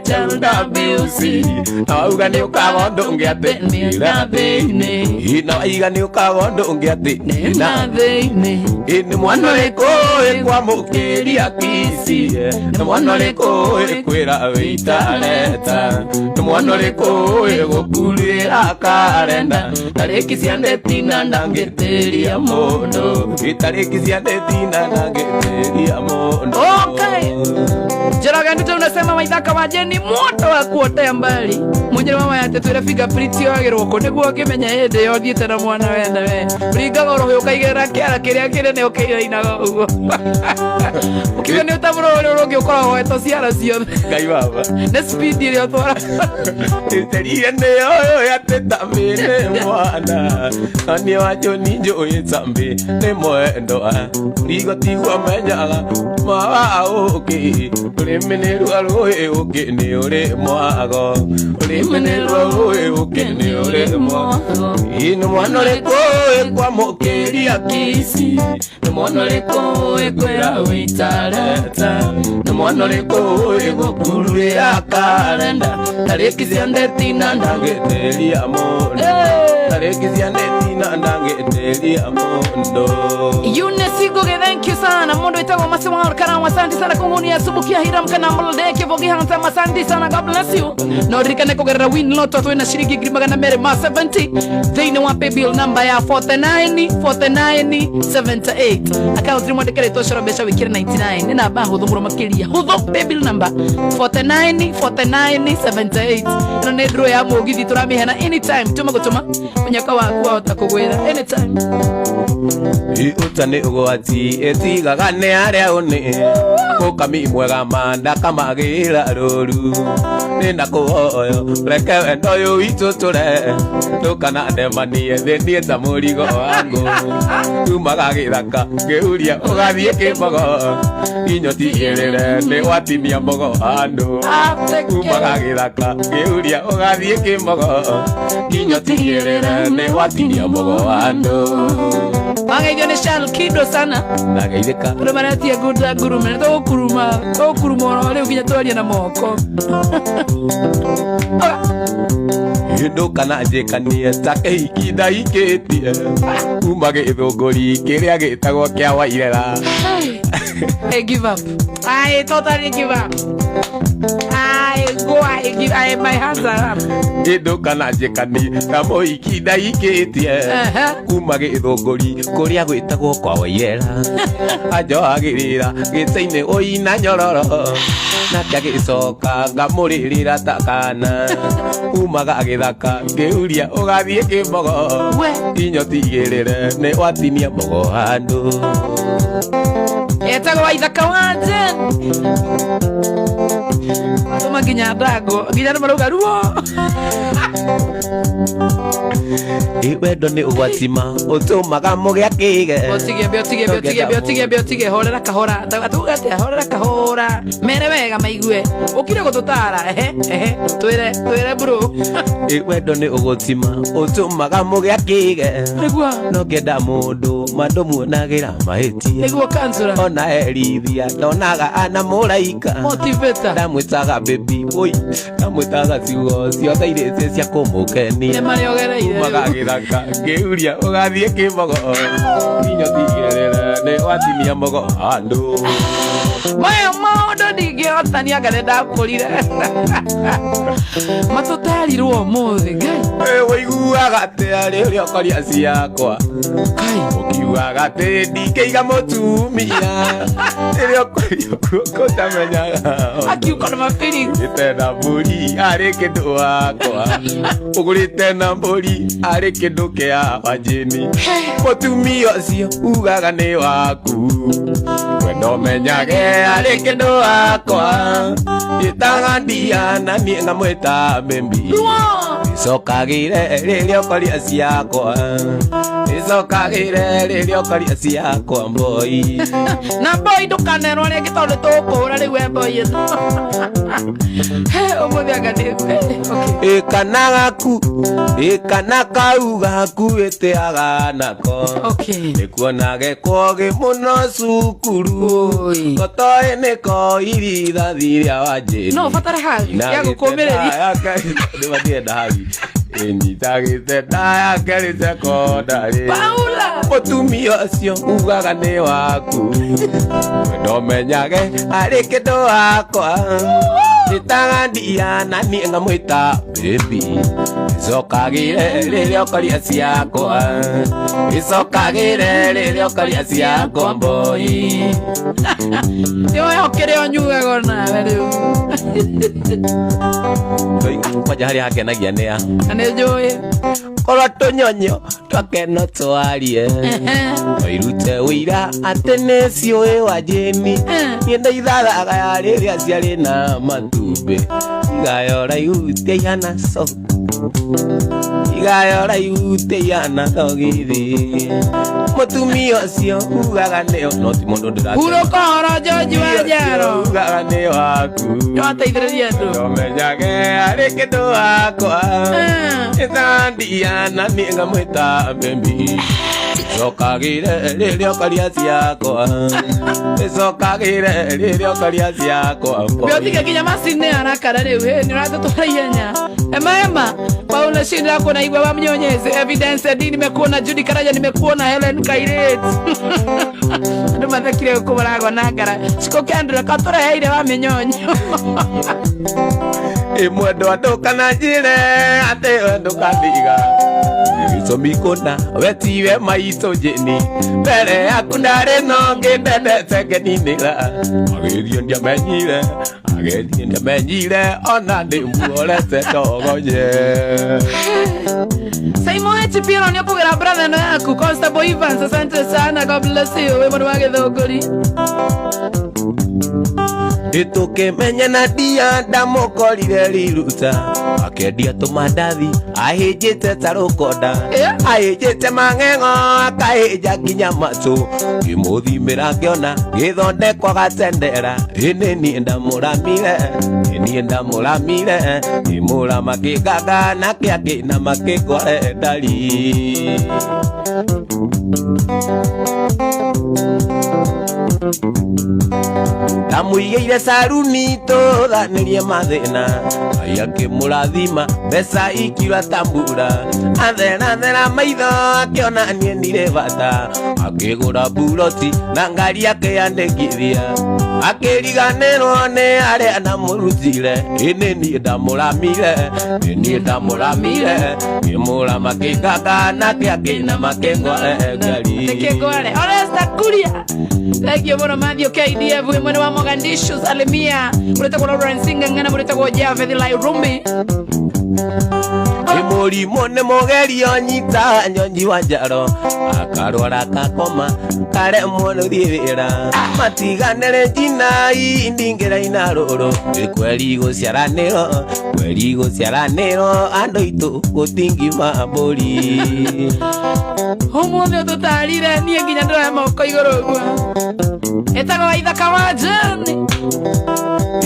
WC na wauga nĩ ũkaga ũndũ ũngĩ atĩ nĩ na thĩinĩ ino waiga nĩ ũkaga ũndũ ũngĩ atĩ nĩ na thĩinĩ Ĩ nĩ mwana ũrĩkũ ĩkwamũkĩria kici nĩ mwana ũrĩkũ ĩkwĩra wĩitareta nĩ mwana ũrĩkũ ĩgũkurĩra karenda tarĩki cia ndetina ndangĩtĩria mũndũ tarĩki cia ndetina ndangĩtĩria mũndũ. Okay. Njoroge Nduta unasema Waithaka wa Jeni moto wa kuotea mbali munyere mama yate twira fingerprint yoagirwo kũ nĩguo ũngĩmenya hĩndĩ ĩyo ũthiĩte na mwana wene we ringaga ũrũhĩ ũkaigĩrĩra kĩara kĩrĩa kĩnene ũkĩinainaga ũguo ũkiuga nĩ ũtamũra ũrĩa ũngĩ ũkoragwo wetwo ciara ciothe. Ngai baba. Nĩ speed ĩrĩa ũtwara. Ĩterire nĩyo atĩ tambĩ nĩ mwana na niĩ wanjũ ni njũĩ tambĩ nĩ mwendwa rigo tiguo menyaga mawa ũkĩ rũrĩmĩ nĩ ruo rũĩ ũkĩ nĩ ũrĩ mwago rũrĩmĩ nĩ ruo rũĩ ũkĩ nĩ ũrĩ mwago ĩ nĩ mwana ũrĩkũ ĩkwamũkĩria kici nĩ mwana ũrĩkũ ĩkwĩra wĩitareta nĩ mwana ũrĩkũ ĩgũkururĩra karenda tarĩki cia ndetina ndangĩtĩria mũndũ tarĩki cia ndetina ndangĩtĩria mũndũ. Eunice Ngugi, thank you sana. Mundu itago Masiwa Karawa, asante sana kungunia subukia hiram kana mulde kivogi hansa, asante sana, God bless you. No ririkane kugerera win lotto twina shiringi 270 thĩinĩ wa paybill number ya 49 49 78 account rimwe ndĩkeretwo coro mbeca wĩkĩre 99 nĩ namba hũthũ mũno makĩria hũthũ paybill number 49 49 78 ĩno nĩ draw ya mũgithi tũramĩheana anytime tũma gũtũma mũnyaka waku wahota kũgwĩra anytime. Ũta nĩ ũgwati ĩtigaga nĩ arĩa ũnĩ gũkami mwega manda kamagĩra rũru nĩ na kũhoyo reke wendo ũyũ witũ tũre ndũkana ndemanie thĩ niĩ ta mũrigo wangu tumaga gĩthaka ngĩhuria ũgathiĩ kĩmbogo inyotigĩrĩre nĩ watinia mbogo handũ umaga gĩthaka ngĩhuria ũgathiĩ kĩmbogo inyotigĩrĩre nĩ watinia mbogo handũ. Wangeithio nĩ Charles Kido sana. Ndageithĩka. Andũ maretia ngunda ngurume nĩ tũgũkuruma tũgũkuruma oro rĩu nginya twarie na moko. Ndũkana njĩkanie ta kĩhiki ndaikĩtie kuma gĩthũngũri kĩrĩa gĩtagwo kĩa Wairera. I give up. I totally give up. I go, I give, I, my hands are up. Ndũkana njĩkanie ta mũhiki ndaikĩtie kuma gĩthũngũri kũrĩa gwĩtagwo kwa Wairera anjohagĩrĩra gĩtĩ-inĩ ũina nyororo nake agĩcoka ngamũrĩrĩra ta kana umaga gĩthaka ngĩhuria ũgathiĩ kĩmbogo inyotigĩrĩre nĩ watinia mbogo handũ. Etagwo Waithaka wa Jane tũma nginya ndango nginya nĩ marauga ruo. Ĩ wendo nĩ ũgwati ma ũtũmaga mũgĩa kĩge. Ũtige mbĩ ũtige mbĩ ũtige mbĩ ũtige mbĩ ũtige horera kahora tuge atĩa horera kahora mere wega maigue ũkire gũtũtara ehe ehe twĩre twĩre bro. Ĩ wendo nĩ ũgwati ma ũtũmaga mũgĩa kĩge nĩguo no ngĩenda mũndũ mandũ muonagĩra mahĩtia nĩguo kansura ona erithia ndonaga ana mũraika motivator ndamwĩtaga baby boy ndamwĩtaga ciugo ciothe irĩ cia kũmũkenia nĩ marĩa ũgereire umaga gĩthaka ngĩhuria ũgathiĩ kĩmbogo inyotigĩrĩre nĩ watinia mbogo handũ. Maya maũndũ ndingĩhota. Ngĩhotani anga nĩ ndakũrire. Matũtarirwo ũmũthĩ Ngai. Ũiguaga atĩa rĩrĩa ũkoria ciakwa? Kai. Ũkiugaga atĩ ndingĩiga mũtumia rĩrĩa ũkoria guoko ũtamenyaga. Akiuka na mabiri. Ũgũrĩte na mbũri arĩ kĩndũ wakwa, ũgũrĩte na mbũri arĩ kĩndũ kĩa wanjĩni. Mũtumia ũcio ugaga nĩ waku, wendo menyage arĩ kĩndũ wakwa. Ĩtaga ndia na niĩ ngamwĩta mbĩmbi. Icokagĩre rĩrĩa ũkoria ciakwa, icokagĩre rĩrĩa ũkoria ciakwa mboi. Na boy ndũkanerwo rĩngĩ tondũ tũkũhũra rĩu we boy ĩno. Ũmũthĩ anga nĩ okay. Ĩkana gaku, ĩkana kau gaku ĩtĩaga nako. Okay. Nĩkuona gekwo gĩ mũno cukuru. Oi. Gotoĩ nĩko irithathi rĩa wanjĩri. No ũbatare hagi ya gũkũmĩrĩria. Nĩmatienda hagi. Ĩnyitagĩte nda yake rĩ cekondarĩ. Paula. Mũtumia ũcio ugaga nĩ waku, wendo menyage arĩ kĩndũ wakwa. Njĩtaga ndia na niĩ ngamwĩta baby. Icokagĩre rĩrĩa ũkoria ciakwa, icokagĩre rĩrĩa ũkoria ciakwa mboi. Nĩoĩ ũkĩrĩa ũnyuaga onawe rĩu. Kwanja harĩa hakenagia nĩ a Na nĩ njũĩ. Korwo tũnyonyo twake no twarie, oirute ũira atĩ nĩ ciũĩ wanjĩni. Niĩ ndaithathaga ya rĩrĩa ciarĩ na matumbĩ, igayora ihutia ihana so, igayora ihutia ihana thogithi. Mũtumia ũcio ugaga nĩo, no ti mũndũ ndĩratua. Hurũka ũhoro George wa Njaro. Ugaga nĩ waku. Nĩwateithĩrĩria andũ. Ndomenyage arĩ kĩndũ wakwa. Ĩtandia na niĩ ngamwĩta mbĩmbi. Icokagĩre rĩrĩa ũkoria ciakwa, icokagĩre rĩrĩa ũkoria ciakwa. Biotige nginya macini arakara rĩu ĩ nĩ ũratũtwara ihenya. Ema ema Paula Shinda ndirakuona igwe wa mnyonyezi Evidence D nimekuona Judy Karaja nimekuona Helen Kairet. Andũ mathekire kũbaragwo na ngara. Ciko Kendra katũreheire wa mĩnyonyo. Ĩmwendwa ndũkananjĩre atĩ we ndũkandiga. Gĩtũmi kũna we tiwe maitũ njĩni, mbere yaku ndarĩ no ngĩndendete ngeninĩra. Agĩthiĩ ndiamenyire, agĩthiĩ ndiamenyire, ona ndĩmuorete ndogonye. Simon H. Piero nĩ ũkũgĩra brother ĩno yaku Constable Evans, asante sana, God bless you. Wĩ mũndũ wa Gĩthũngũri. Nĩtũkĩmenya na ndia ndamũkorire riruta, akĩendia tũmandathi ahĩnjĩte ta rũkonda, ahĩnjĩte mang'eng'o akahĩnja nginya matũ. Ngĩmũthimĩra ngĩona gĩthondekwo gatendera. Ĩ nĩ niĩ ndamũramire, ĩ niĩ ndamũramire, ngĩmũrama kĩnganga nake akĩinama kĩngware ndari. Ndamũigĩire saruni tũthanĩrie mathĩna, Ngai akĩmũrathima mbeca ikiura ta mbura. Atherathera maitho akĩona niĩ ndirĩ bata, akĩgũra buroti na ngari akĩyandĩkithia. Akĩriganĩrwo nĩ arĩa ndamũrutire, ĩ nĩ niĩ ndamũramire, ĩ niĩ ndamũramire, ngĩmũrama kĩnganga nake akĩinama kĩngware ngari. Nĩkĩngware. Oresta Kuria. Thank you mũno Matthew KDF wĩ mwena wa Mogadishu Salimia mũrĩtagwo Lawrence Ng'ang'ana mũrĩtagwo Javeth Lairumbi. Nĩ mũrimũ nĩ mũgerio nyita nyonyi wa njaro, akarwara akakoma karemwo nĩ gũthiĩ wĩra. Matiganĩre njinai ndingĩraina rũrũ, nĩ kweri gũciaranĩrwo, kweri gũciaranĩrwo, andũ aitũ gũtingima mbũri. Ũmũthĩ ũtũtarire niĩ nginya ndĩroya moko igũrũ ũguo. Ĩtagwo Waithaka wa Jane.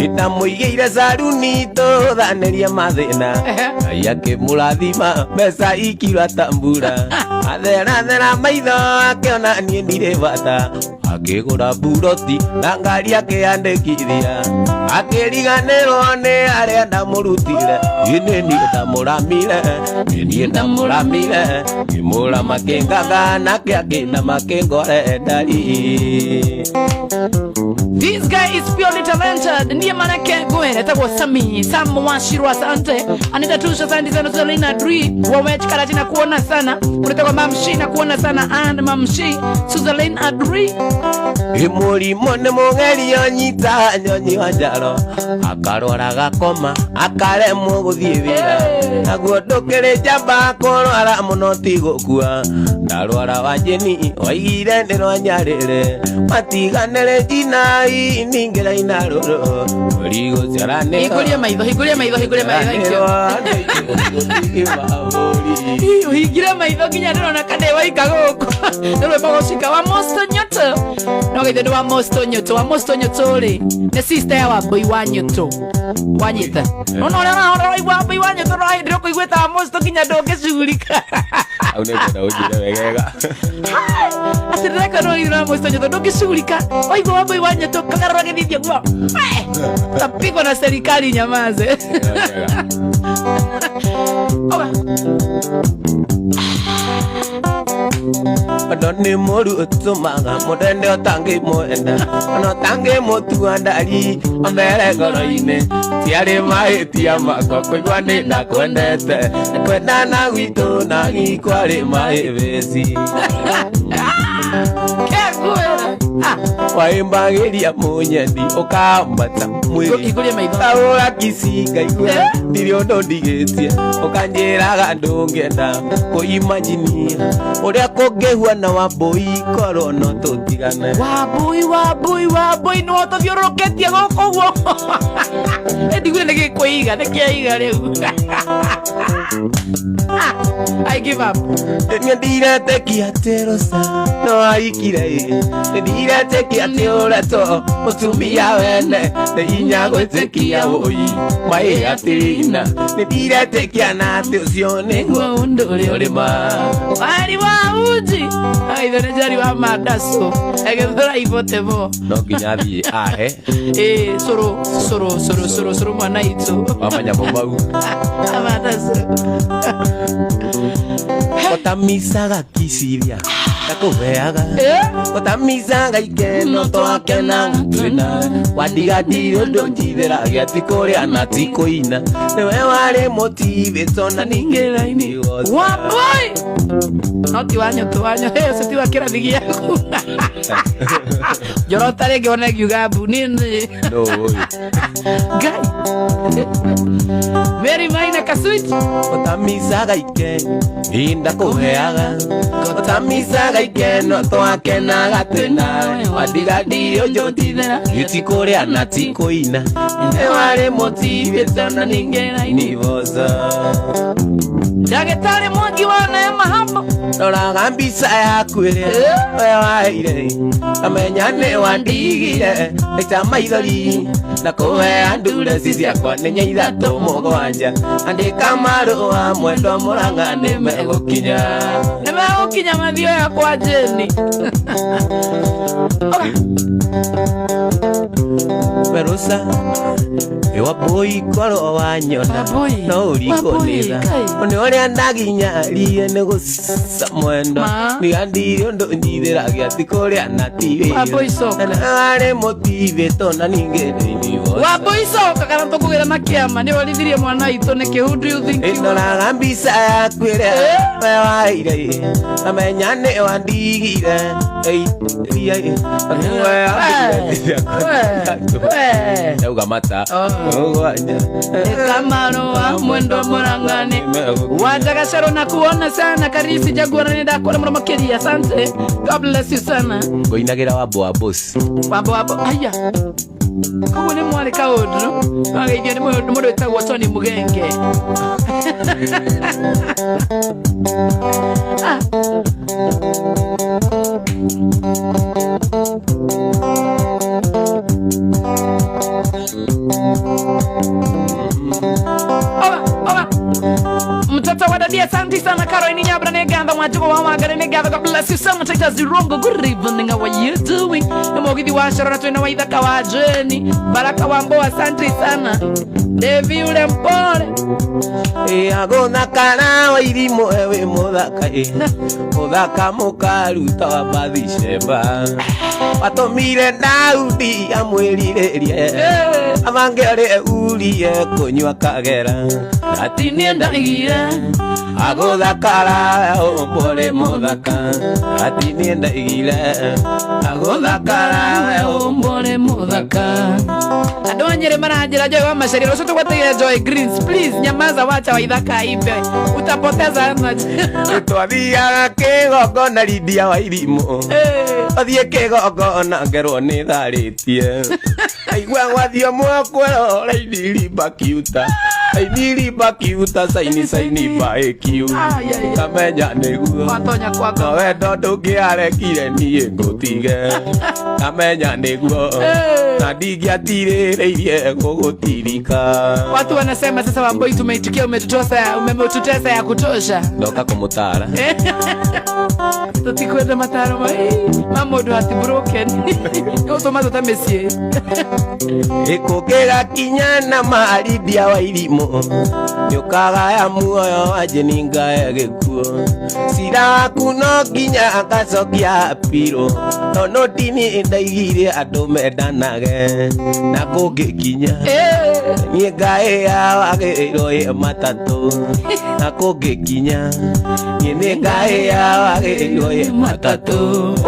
Ndamũigĩire saruni tũthanĩrie mathĩna, Ngai akĩmũrathima mbeca ikiura ta mbura. Atherathera maitho akĩona niĩ ndirĩ bata, akĩgũra buroti na ngari akĩyandĩkithia. Akĩriganĩrwo nĩ arĩa ndamũrutire, Nĩ niĩ ndamũramire, nĩ niĩ ndamũramire, ngĩmũrama kĩngaga nake akĩnama kĩngore ndari. This guy is purely talented. Ndiye manake gwere etagwo Sami Sam Washirwa, asante. Anita Tusha, asante sana. Selina Dri Wawech Karati na kuona sana. Unataka Mamshi na kuona sana and Mamshi Suzalin Adri. Mũrimũ nĩ mũgerio nyita nyonyi wa njaro akarwara gakoma akaremwo gũthiĩ wĩra naguo ndũkĩrĩ njamba kũrwara mũno ti gũkua ndarwara wa njĩni waigire nĩ rwanyarĩre matiganĩre njinai ningĩra ina rũrũ rĩgũciaranĩrwo. Hingũria maitho, hingũria maitho, hingũria maitho. Uhingire maitho nginya ndĩrona kana waika gũkũ nĩ rwĩmbo gũcika wa Mosto Nyoto no geithio nĩ wa Mosto Nyoto. Wa Mosto Nyoto rĩ nĩ sister ya Wambui wa Nyoto wanyita nona ũrĩa ũraigua Wambui wa Nyoto no hĩndĩ ũkũiguĩte wa Mosto nginya ndũngĩcugurika. Au nĩ ngwenda ũnjĩre wegega. Atĩ ndĩreka no githĩ wa Mosto Nyoto ndũngĩcugurika waigua Wambui wa Nyoto kagarũra gĩthithio guo tapigwa na serikali nyamaze. Oga. Wendo nĩ mũru ũtũmaga mũndũ ende ũtangĩmwenda ona ũtangĩmũtua ndari omere ngoro-inĩ tiarĩ mahĩtia makwa kũigua nĩ ndakwendete kwendana gwitũ na kwarĩ mahĩbĩci. Kegwĩra. Ah. Waimbagĩria mũnyendi ũkambata mwĩrĩ. Hingũria maitho. Taũra kici ngaigua ndirĩ ũndũ ndigĩtie ũkanjĩraga ndũngĩenda kũimanjinia ũrĩa kũngĩhuana Wambũi korwo no tũtigane. Wambui, Wambui, Wambui nĩwe ũtũthiũrũrũkĩtie gũkũ ũguo ndigure nĩ gĩkwĩiga nĩ kĩaiga rĩu. I give up. Nĩ ndiretĩkia atĩ Rosa no aikire, nĩ ndiretĩkia atĩ ũretwo mũtumia wene nĩ hinya gwĩtĩkia wũi maĩ atĩrĩina nĩ ndiretĩkia na atĩ ũcio nĩguo ũndũ ũrĩa ũrĩma. Wari wa uji aithe nĩ njari wa mandaco agĩthũra ibotebo. No nginya thiĩ ahe. Ĩ cũrũ cũrũ cũrũ cũrũ cũrũ mwana itũ. Wa manyamũ mau. Amandaco. Ũtamicaga kiciria ndakũheaga ũtamicaga ikeno twakenaga twĩna wandigandirĩ ũndũ njithĩragia ti kũrĩa na ti kũina nĩwe warĩ mũtibĩto na ningĩ raini. Wambui no ti wa Nyoto wa Nyoto ũcio ti wa kĩrathi gĩaku njorota rĩngĩ ona ngiuga mbu nĩ no ũyũ. Ngai Mary Maina Kasuit. Ũtamicaga ikeno ndakũheaga ũtamicaga ikeno twakenaga twĩna wandigandirĩ ũndũ njithĩra ti kũrĩa na ti kũina nĩwe warĩ mũtibĩto na ningĩ raini boca. Ndagĩtarĩ Mwangi wa Neema hamo. Roraga mbica yaku ĩrĩa we waheire kamenya nĩ wandigire ĩta maithori na kũhea ndureci ciakwa nĩ nya ithatũ mũgwanja andĩka marũa mwendwa Mũrang'a nĩ megũkinya. Nĩ megũkinya mathioya kwa Jeni. Werusa Wambui korwo wanyona Wambui, no ũrikũnĩra Wambui, Ngai. nĩ ũrĩa ndaginyarie nĩ gũca mwendwa Ma. ndigandire ũndũ njithĩragia ti kũrĩa na ti wĩra Wambui coka. na warĩ mũtibĩto na ningĩ thĩinĩ wothe. Wambui coka kana tũkũgĩra na kĩama nĩ worithirie mwana witũ nĩkĩ? Who do you think you are? Ĩndoraga mbica yaku ĩrĩa we waheire amenya nĩ wandigire. We. Ndauga mata mũgwanja. Kamarũa mwendwa Mũrang'ani Wandagacaro na kuona sana Karisi Jaguara nĩ ndakuona mũno makĩria, asante, God bless you sana. Ngũinagĩra wambo wa boss. Wambo wambo aya koguo nĩ mwarĩ kaũndũ wageithio nĩ mũndũ wĩtagwo Tony Mũgenge. Ah. Oba, oba. Mtoto wa dadi, asante sana. Caroline Nyabra nĩ ngatho. Wanjũgo wa Wangari nĩ ngatho. God bless you so much. Titus Rongo, good evening, how are you doing? Nĩ mũgithi wa Corona, twĩna Waithaka wa Jeni, Baraka wa Mbo, asante sana. Devi ule mpole. Agũthakara wa irimũ wĩ mũthaka ĩ mũthaka mũkaruta wa Bathisheba watũmire Daudi amwĩrirĩrie abange ũrĩ urie kũnyua kagera Ati niĩ ndaigire agũthakara ũmbũrĩ mũthaka ati niĩ ndaigire agũthakara ũmbũrĩ mũthaka. Andũ a Nyĩrĩ maranjĩra Joy wa Macharia rũciũ tũgweteire Joy Greens. Please nyamaza, wacha Waithaka aibe, utapoteza energy. Twathiaga kĩgongona Lidia wa irimũ athiĩ kĩgongona ngerwo nĩ tharĩtie aigua gwathiĩ mwakwero rainiri bakiuta rainiri bakiuta saini saini baĩkiu Ai, ai, ai. Kamenya nĩguo watonya kwako. No wendo ndũngĩarekire niĩ ngũtige kamenya nĩguo na ndingĩatirĩrĩirie gũgũtirika. Watu wanasema sasa, Wamboi, tumeitikia, umetutosa, umetutesa ya kutosha. Ndoka kũmũtara. Tutikwenda mataro ma mũndũ hati broken gũtũma tũte mĩciĩ. Ĩkũngĩgakinya na maridia wa irimũ nĩũkagaya muoyo wa njĩninga gĩkuũ cira waku no nginya agacokia apirũ tondũ ndini ndaigire andũ mendanage na kũngĩkinya niĩ ngaĩ ya wagĩrĩirwo ĩ matatũ na kũngĩkinya niĩ nĩ ngaĩ ya wagĩrĩirwo ĩ matatũ.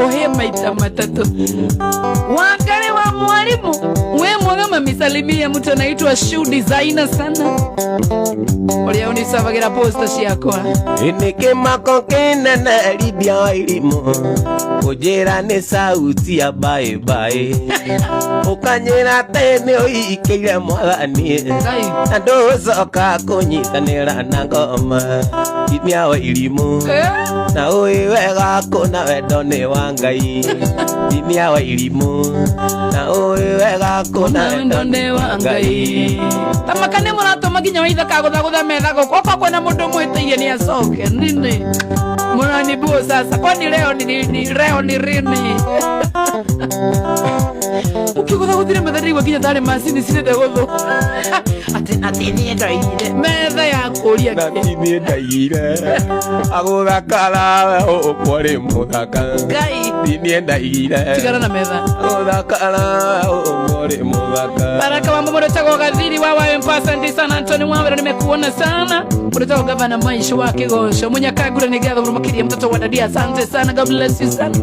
Ũhĩe maita matatũ. Wangari wa mwalimu we mwega mamisalimia mtu anaitwa shoe designer sana ũrĩa ũnicabagĩra posta ciakwa. Nĩ kĩmako kĩnene Lidia wa irimũ kũnjĩra nĩ sauti ya baĩbaĩ ũkanyĩra atĩ nĩ ũikĩire mwathani Ngai. Na ndũcoka kũnyitanĩra na ngoma Lidia wa irimũ na ũĩ wega kũna wendo nĩ wa Ngai Lidia wa irimũ na ũĩ wega kũna wendo nĩ wa Ngai. Tamaka nĩ mũratũma nginya Waithaka gũthagũtha metha gũkũ okorwo kwĩna mũndũ mwĩtĩirie nĩ acoke nini mũranibuo sasa kwani leo ni leo ni rini ũkĩgũthagũthire metha ndĩraigua nginya tarĩ macini cirĩte gũthũ atĩ atĩ niĩ ndoigire metha ya kũria na kĩ ti niĩ ndaigire agũthakara ũkwarĩ mũthaka Ngai. Ti niĩ ndaigire Tigana na metha. Agũthakara ũmũrĩ mũthaka. Baraka wa Mungu tagwo Gathiri wa wa Mpasa sana Anthony Wawera nimekuona sana. Mtoto gavana maisha wa Kigosho. Munyakagura ni gatho mumakiria mtoto wa dadi, asante sana. God bless you sana.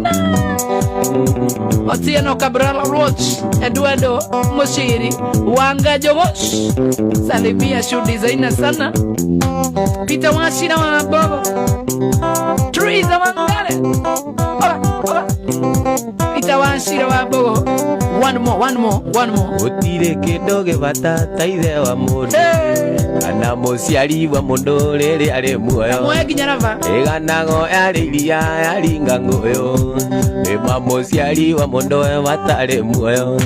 Otieno Cabral Roach, Eduardo Mushiri, Wanga Jogosh. Salimia shoe designer sana. Peter Washira wa Bobo. Teresa Wangare. Oba, oba. Peter Washira wa Bobo. One more, one more, one more. Gũtirĩ kĩndũ gĩbata ta ithe wa mũndũ Hey. kana mũciari wa mũndũ rĩrĩa arĩ muoyo Moya nginya rava. ĩganago yarĩ iria yaringa ngũyũ ĩma mũciari wa mũndũ we watarĩ muoyo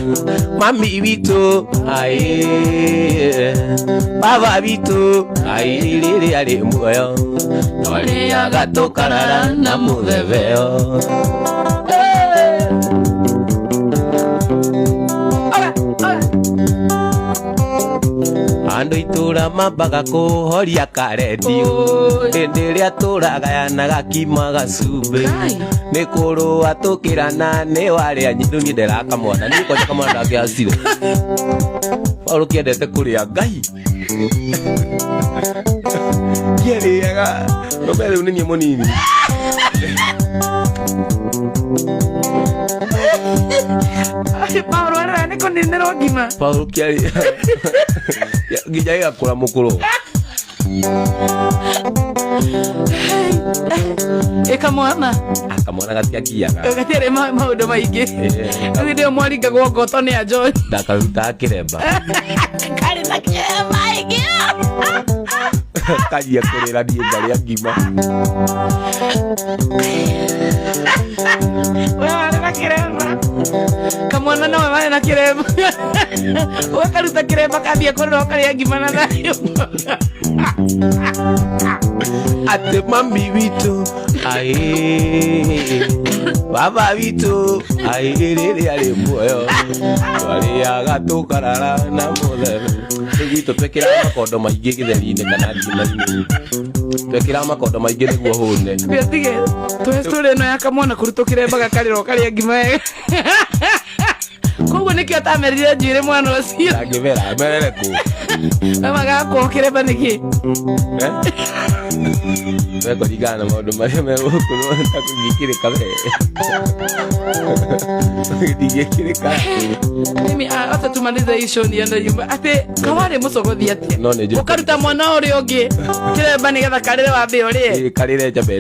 mami witũ aĩ baba witũ aĩ rĩrĩa arĩ muoyo twarĩaga tũkarara na mũthebeo. Hey. Oga, oga. Andũ itũra mambaga kũhoria karendio Oi. Hĩndĩ ĩrĩa tũragayanaga kima gacumbĩ Kai. Nĩ kũrũa tũkĩrana nĩ warĩa rĩu niĩ nderaga kamwana niĩ kwanja kamwana ndangĩacire Paũlũ kĩendete kũrĩa Ngai kĩarĩaga rũme rĩu nĩ niĩ mũnini. Paũlũ arĩa nĩ kũninĩrwo ngima. Paũlũ kĩarĩa nginya gĩgakũra mũkũrũ. Ĩka mwana. Kamwana gatiakiaga. Gatiarĩ maũndũ maingĩ. Rĩu ndĩo mwaringagwo ngoto nĩ a John. Ndakarutaga kĩremba. Karĩ na kĩremba maingĩ. Kanjia kũrĩra niĩ ngarĩa ngima. We warĩ na kĩremba. Kamwana nawe warĩ na kĩremba. Ũgakaruta kĩremba kambia kũrĩra ũkarĩa ngima na thayũ. Atĩ mami witũ aĩ, baba witũ aĩ, rĩrĩa arĩ muoyo twarĩaga tũkarara na mũthembe. Rĩu gwitũ twekĩraga makondo maingĩ gĩtheri-inĩ kana ngima-inĩ, twekĩraga makondo maingĩ nĩguo hũne. Tige tũhe story ĩno ya kamwana kũrutwo kĩremba gakarĩra ũkarĩa ngima wega. Koguo nĩkĩo atamerire njuĩrĩ mwana ũcio. Ndangĩmera merere kũ? Mama gakwo kĩremba nĩkĩ? Mekũringana na maũndũ marĩa megũkũ ndingĩkĩrĩka we, ndingĩkĩrĩka. Mimi acha tumalize hii show niende nyumba. Atĩ kawarĩ mũcogothi atĩa? No nĩ njũĩ. Ũkaruta mwana ũrĩa ũngĩ kĩremba nĩgetha karĩre wambe ũrĩe. Karĩre njambe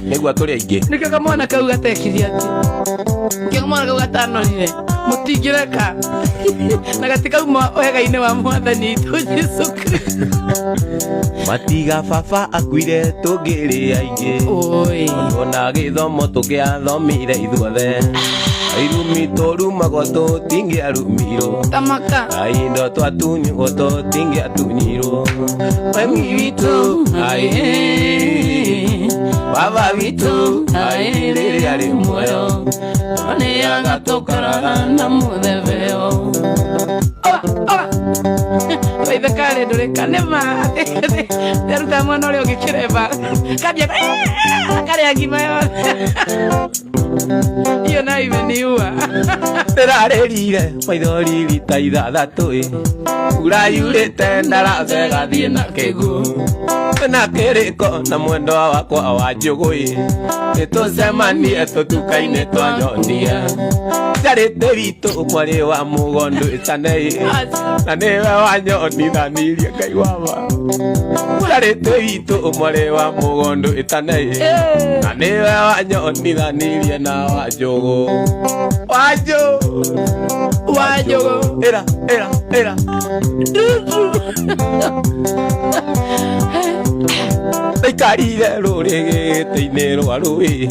nĩguo tũrĩ aingĩ. Nĩkĩo kamwana kau gatekire atĩ, nĩkĩo kamwana kau gatanorire mũtingĩreka na gatikauma wega-inĩ wa mwathani witũ Jesu Kristo. Matiga baba akuire tũngĩrĩ aingĩ. Oi. Ona gĩthomo tũngĩathomire ithuothe, irumi tũrumagwo tũtingĩarumirwo. Tamaka. Aindo twatunywo tũtingĩatunyirwo. Mami witũ aĩ, baba witũ aĩ, rĩrĩa arĩ muoyo twarĩaga tũkarara na mũthebeo. Oa, oa. Waithe karĩ ndũrĩka nĩma aruta mwana ũrĩa ũngĩ kĩremba kambia akarĩa ngima yothe. Hiyo nayo imeniua. Ndĩrarĩrire maithori rita 6 ĩ, mbura yurĩte ndarathega thiĩ na kĩguũ na kĩrĩko na mwendwa wakwa wa njũgũ ĩ, nĩtũcemanie tũtuka-inĩ twa nyonia njarĩte witũ mwarĩ wa mũgondu ĩcane ĩ, na nĩwe wanyonithanirie Ngai wa ma. Njarĩte witũ mwarĩ wa mũgondu ĩtane ĩ, na nĩwe wanyonithanirie na wa njũgũ wa njũgũ. Wa njũgũ. Ĩra ĩra ĩra. Ndaikarire rũrĩgĩtĩ-inĩ rwa rũĩ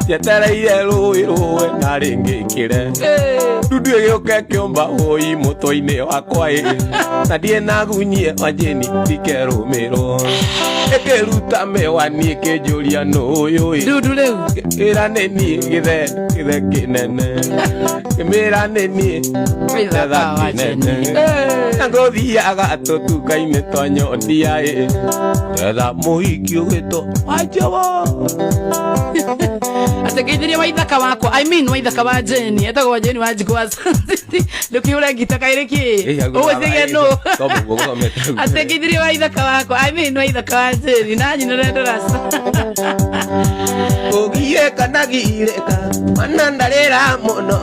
njetereire rũĩ rũe na rĩngĩkĩre ndundu ĩgĩũka ĩkĩũmba ũi mũtwe-inĩ wakwa ĩ, na ndiĩ na gunyie wanjĩni ndikerũmĩrwo, ĩkĩruta mĩwani ĩkĩnjũria nũ ũyũ ĩ. Ndundu rĩu. Ĩra nĩ niĩ gĩthe gĩthe kĩnene, kĩmĩra nĩ niĩ gĩthe kĩnene, na ngũthiaga tũtuka-inĩ twa nyonia ĩ, etha mũhiki ũgĩtwo Wanjũgũ. Ategeithirie waithaka wakwa, I mean waithaka wa Jeni, etagwo Jeni wa Njikũ wa ndũkĩhũre ngita kaĩrĩ kĩ ũgwĩciria nũ. Ategeithirie waithaka wakwa, I mean waithaka wa Jeni na nyina ndaraca. Kũgiĩka na girĩka mana ndarĩra mũno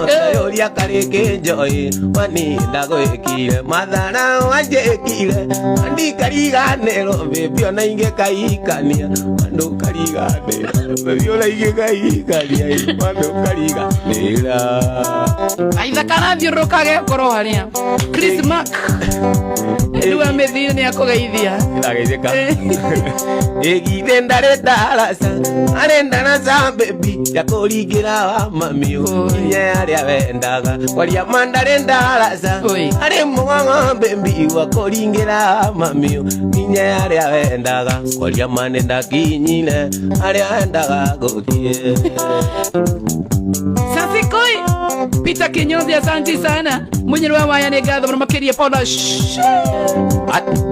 ũria karĩ kĩnjoĩ wani ndagwĩkire mathara wanjĩkire andikariganĩrwo bĩbi ona ingĩkaikania andũkariganĩra bĩbi ona ingĩkaikania andũkariganĩra. Waithaka arathiũrũrũka agekorwo harĩa Chris Mark rĩu amĩthiĩ nĩ akũgeithia. Ndageithĩka ĩgithĩ ndarĩ ndaraca arĩ ndaraca bebi ya kũringĩra wa mami inya arĩa wendaga kwaria ma ndarĩ ndaraca Oi. arĩ mũng'ong'o bebi wa kũringĩra wa mami inya arĩa wendaga kwaria ma nĩ ndakinyire arĩa wendaga gũthiĩ. Safikoi Peter Kinyozi, asante sana mwenye wa waya nĩ ngatho mũno makĩria Paula.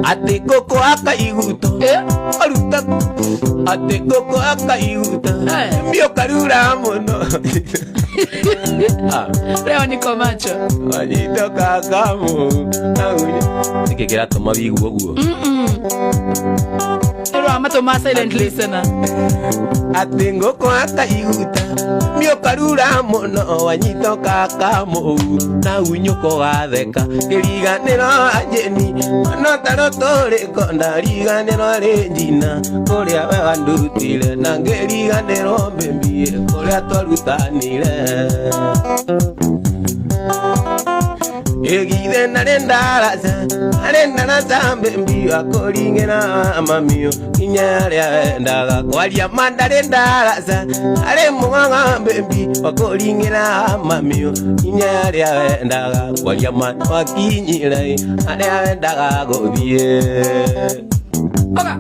Atĩ ngũkũ akaiguto aruta atĩ ngũkũ akaiguta mĩũkarura mũno. Leo niko macho. Wanyito kakamu nĩkĩ kĩratũma wĩigue ũguo? Rĩu matũ silent listener. Atĩ ngũkũ akaiguta mĩũkarura mũno wanyito kakamu na unyũko watheka kĩriganĩro anjĩni no taro tũrĩko ndariganĩro rĩ njina kũrĩa we wandutire na ngĩriganĩrwo mbĩmbie kũrĩa twarutanire. Ĩgithe narĩ ndaraca arĩ ndaraca mbĩmbi akũringĩra mamio. Nginya arĩa wendaga kwaria ma ndarĩ ndaraca arĩ mũng'ang'a mbĩmbi wakũringĩra mamio. Nginya arĩa wendaga kwaria ma wakinyire arĩa wendaga gũthiĩ. Oga.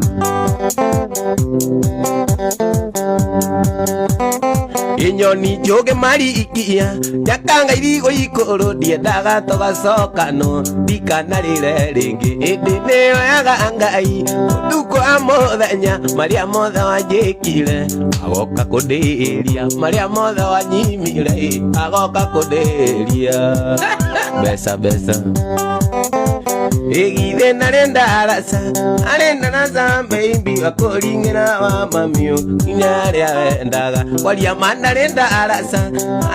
Inyoni njũgĩ marikia njakanga irigũ ikũrũ ndiendaga tũgacokano ndikanarĩre rĩngĩ ĩndĩ nĩyoyaga Ngai ũtukũ wa mũthenya marĩa mothe wanjĩkire agoka kũndĩria marĩa mothe wanyimire agoka kũndĩria mbeca mbeca igithe narĩ ndaraca arĩ ndaraca baby akũringĩra wa mamio nginya arĩa wendaga kwaria ma ndarĩ ndaraca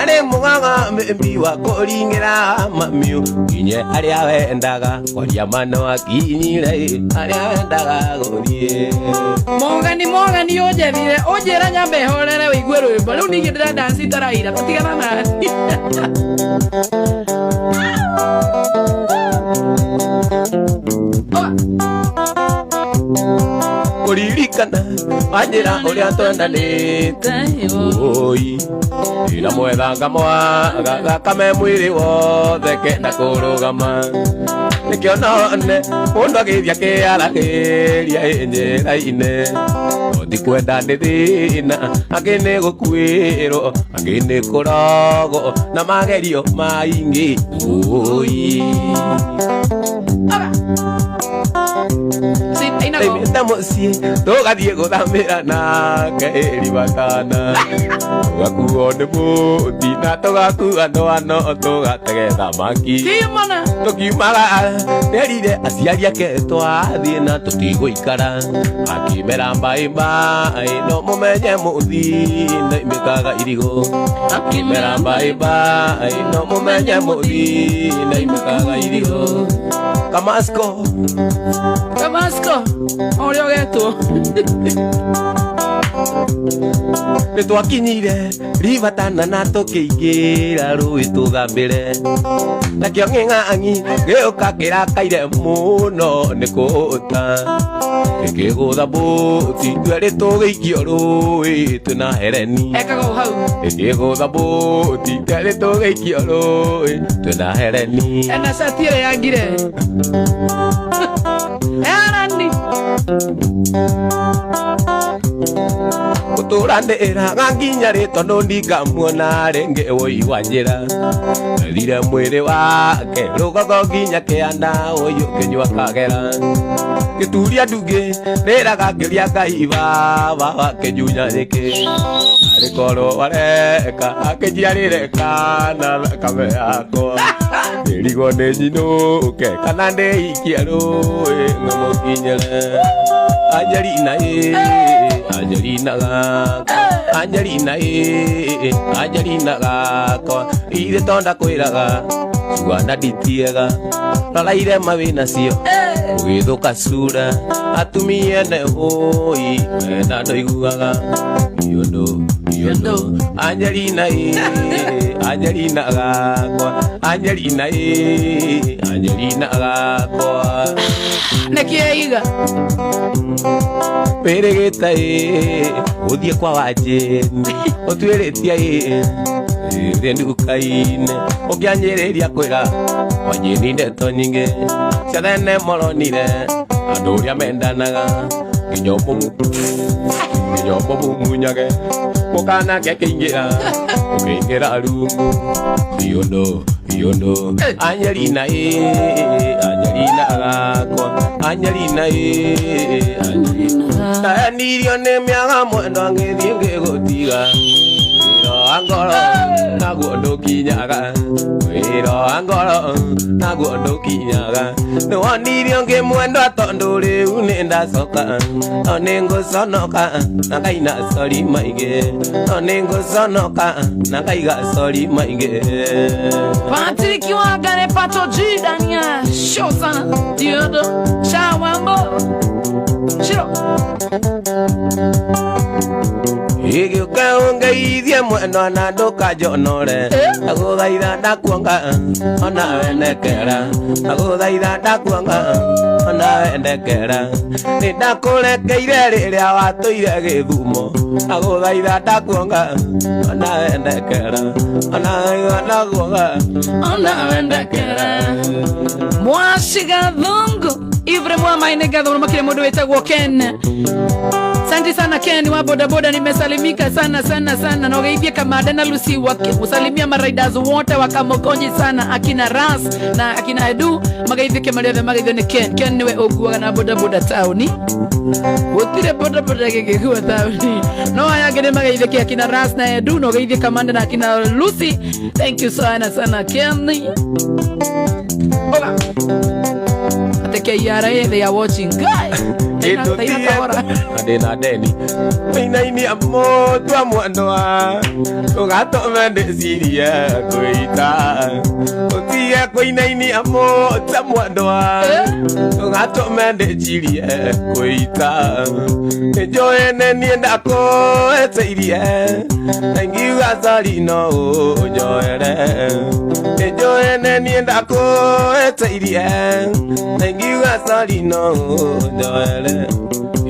arĩ mũng'ang'a baby wa kũringĩra wa mamio nginya arĩa wendaga kwaria ma no akinyire arĩa wendaga gũthiĩ. Mogani mogani ũnjethire ũnjĩra nyambe horere ũigue rwĩmbo rĩu ningĩ ndĩra dance itaraira tatigana nani. Oga. Kũririkana wanjĩra ũrĩa twendanĩte oi ina mwethanga mwaga thakame mwĩrĩ wothe kenda kũrũgama nĩkĩo none mũndũ agĩthiĩ akĩaragĩria njĩra-inĩ no ti kwenda nĩ thĩna angĩ nĩ gũkuĩrwo angĩ nĩ kũrogwo na magerio maingĩ oi. Oga. Si, ainago. Ndaimĩte mũciĩ tũgathiĩ gũthamĩra nake ĩribatana tũgakuo nĩ mũti na tũgakua ndwano tũgatege thamaki. Timona. Tũkiumaga nerire aciari ake twathiĩ na tũtigũikara akĩmera mbaĩ mbaĩ no mũmenye mũthi ndaimĩkaga irigũ akĩmera mbaĩ mbaĩ no mũmenye mũthi ndaimĩkaga irigũ Kamasco. Kamasco. Ũrĩa ũgetwo. Nĩ twakinyire ribatana na tũkĩingĩra rũĩ tũthambĩre nakĩo ng'ing'ang'i gĩũka kĩrakaire mũno nĩ kũũta gĩkĩgũtha mbũti twerĩ tũgĩikio rũĩ twĩna hereni. Ekaga o hau. Gĩkĩgũtha mbũti twerĩ tũgĩikio rũĩ twĩna hereni. Ena cati ĩrĩa yangire. Hereni. Gũtũranĩraga nginya rĩ tondũ ndingamuona rĩngĩ wũi wa njĩra thire mwĩrĩ wake rũgongo nginya kĩanda ũyũ kĩnyua kagera gĩturia ndungĩ rĩraga ngĩria Ngai baba wakĩnjunya nyĩkĩ arĩ korwo wareka akĩnjiarĩre kana thakame yakwa ndĩrigwo nĩ nyinũke kana ndĩikie rũĩ ngĩmũkinyĩre. Angelina ĩ Angelina gakwa Angelina ĩ Angelina gakwa ithe tonda kwĩraga cugana nditiega rora irema wĩnacio ũgĩthũka cura atumia ene ũi mena ndũiguaga iũndũ iũndũ Angelina ĩ Angelina gakwa Angelina ĩ Angelina gakwa. Nĩkĩeiga. Wĩrĩgĩte ĩ gũthiĩ kwa wanjĩni ũtuĩrĩtie ĩ thĩ nduka-inĩ ũkĩanjĩrĩria kwĩra wanjĩni ndeto nyingĩ cia thene moronire andũ ũrĩa mendanaga nginya ũmũmumunyage mũkanake kĩingĩra ũkĩingĩra rungu iũndũ iũndũ Angelina ĩ Angelina gakwa Angelina ĩ Angelina ndahenirio nĩ mĩaga mwendwa ngĩthiĩ ngĩgũtiga wĩra wa ngoro naguo ndũkinyaga wĩra wa ngoro naguo ndũkinyaga nĩwonirio ngĩmwendwa tondũ rĩu nĩ ndacoka no nĩ ngũconoka na ngaina cori maingĩ no nĩ ngũconoka na ngaiga cori maingĩ. Patrick Wangare Pato G Dania show sana Diodo Shawambo. Shiro. Igĩũka ũngeithie mwena na ndũkanjonore. Ndagũthaitha ndakuonga ona wendekera. Ndagũthaitha ndakuonga ona wendekera. Nĩ ndakũrekeire rĩrĩa watũire Gĩthumo. Ndagũthaitha ndakuonga ona wendekera. Ona ndakuonga ona wendekera. Mwashiga thungu Ibre mwama ine gatho makire mundu wetagwo Ken. Asante sana Ken wa bodaboda, nimesalimika sana sana sana. Na ugeithie Kamada na Lucy usalimia mariders wote wa Kamokonyi sana, akina Ras na akina Edu magaithie maria othe magaithio ni Ken. Ken niwe ũnguaga na bodaboda tauni, gutire bodaboda gĩgĩkua tauni, no aya angĩ nĩ magaithie akina Ras na Edu, na ũgeithie Kamanda na akina Lucy. Thank you sana sana, Ken. Oga ate KRA, they are watching guy. Ndĩna ndeni ũinainia mũtwa mwendwa ũgatũme ndĩcirie kwĩita ũtige kũinainia mũtwa mwendwa ũgatũme ndĩcirie kwĩita nĩnjũĩ nĩ niĩ ndakũĩtĩirie na ingiuga sorry no ũnjoere nĩnjũĩ nĩ niĩ ndakũĩtĩirie na ingiuga sorry no ũnjoere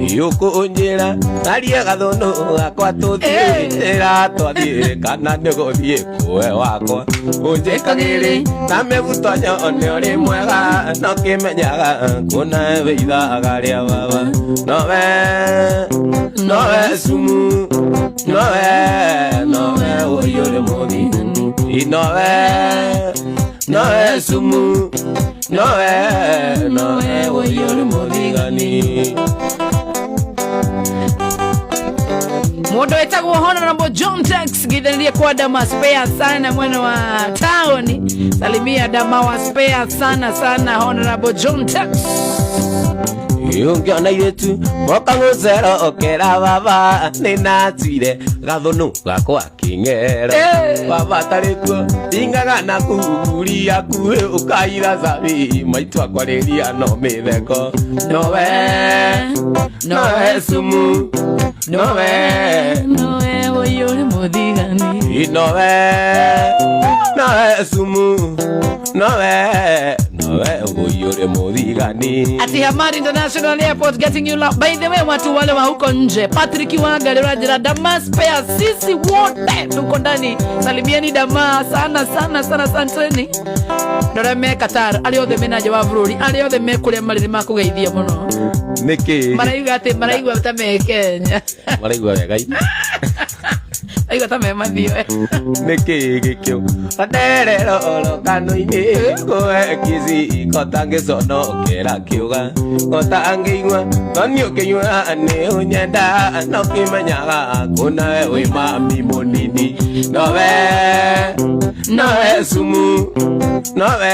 yũkũnjĩra tharie gathũnũ gakwa tũthiĩ njĩra twathiĩ kana nĩgũthiĩ kũwe wakwa ũnjĩkagĩrĩ na mĩbuto nĩ ũrĩ mwega no kĩmenyaga kũna wĩithaga rĩa baba nowe nowe sumu nowe nowe ũiyũrĩ mũthigani nowe nowe sumu nowe nowe ũiyũrĩ mũthigani. Mundu wetagwo Honorable John Tex githanirie kwa Dama Spare sana mwena wa town. Salimia Dama wa Spare sana sana, Honorable John Tex. Yungiona iretu moka ngũcero okera baba nĩnatuire gathũnũ gakwa kĩng'ero baba tarĩ kuo ingaga na kuhuria kuĩ ũkaira cabi maitũ akwarĩria no mĩtheko nowe nowe sumu nowe nowe ũiyũrĩ mũthigani nowe nowe sumu nowe nowe ũiyũrĩ mũthigani. Ati Hamad International Airport getting you love. By the way, watu wale wa huko nje, Patrick Waga Rajira Dama Spare, sisi wote tuko ndani. Salimieni Dama sana sana sana, asanteni. Ndore me Qatar, ari othe mena nja wa bũrũri, ari othe me kũrĩa marĩ nĩmakũgeithia mũno. Nĩkĩ? Maraiga atĩ maraigua ta me Kenya. Maraigua wega. Aigua ta me mathio. Nĩkĩ gĩkĩo? Nderero oro kano-inĩ kũhe kici kotangĩconokera kĩũga kotangĩigua no niĩ ũkĩnyua nĩ ũnyenda no kĩmenyaga kũna we wĩ mami mũnini nowe nowe sumu nowe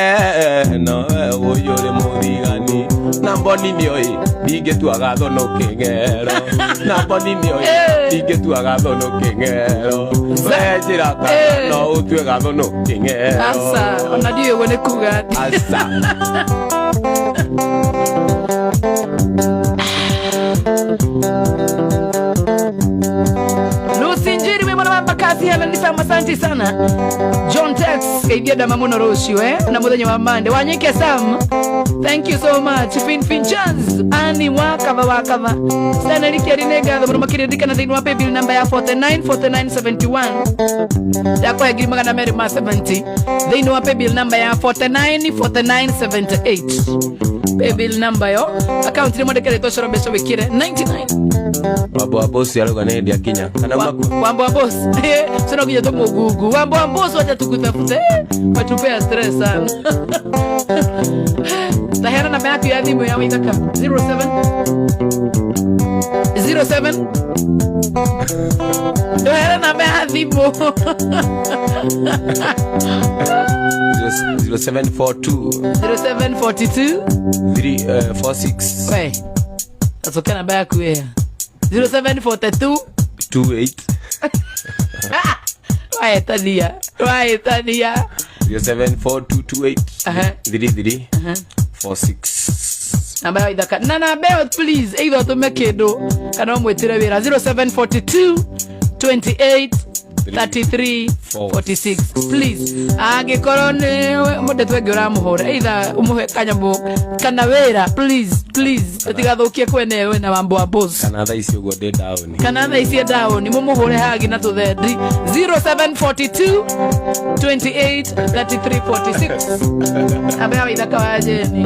nowe ũiyũrĩ mũthigani na mboni nĩoĩ ndingĩtua gathono kĩng'ero na mboni nĩoĩ ndingĩtua gathono kĩng'ero we njĩra kana no ũtue gathono kĩng'ero. Asa ona ndiũĩ ũguo nĩ kuga atĩ. Asa. Lucy Njiri we mwana wa Mbakasi Helen Sama, asante sana. John Tex geithia Dama muno rũciũ na mũthenya wa Monday. Wanyike Sam, thank you so much. Fin Fin Chance Ani wakava wakava Stanley Kiari nĩ ngatho mũno makĩria ririkana thĩinĩ wa paybill namba ya 494971 ndakwahe ngiri magana merĩ ma 70 thĩinĩ wa paybill namba ya 494978 paybill namba yo account nĩ mwandĩkĩrĩtwo coro mbeca wĩkĩre 99. Wambo wa bosi arauga nĩ hĩndĩ akinya kana maku Wambo wa bosi sina kuja tu mugugu. Wambo wa bosi wacha tukutafute, watupea stress sana. Taheana namba yaku ya thimu ya withaka 07 07 Taheana namba ya thimu 0742 0742 346. We acokia namba yaku ĩyo 0742 28 Waetania waetania 074228 Aha. 33 46. Namba ya ithaka na namba ĩyo, please, either ũtũme kĩndũ kana ũmwĩtĩre wĩra, 0742 28 33 46. Please, angĩkorwo nĩ mũndũ wengĩ ũramũhũra, either ũmũhe kanyamũ kana wĩra, please, please, ũtigathũkie kwene wĩna wambo wa boss. Kana thaa ici ũguo ndĩ ndaũni. Kana thaa ici ndaũni, mũmũhũre hagi na tũthendi, 0742 28 33 46, namba ya waithaka wa jeni.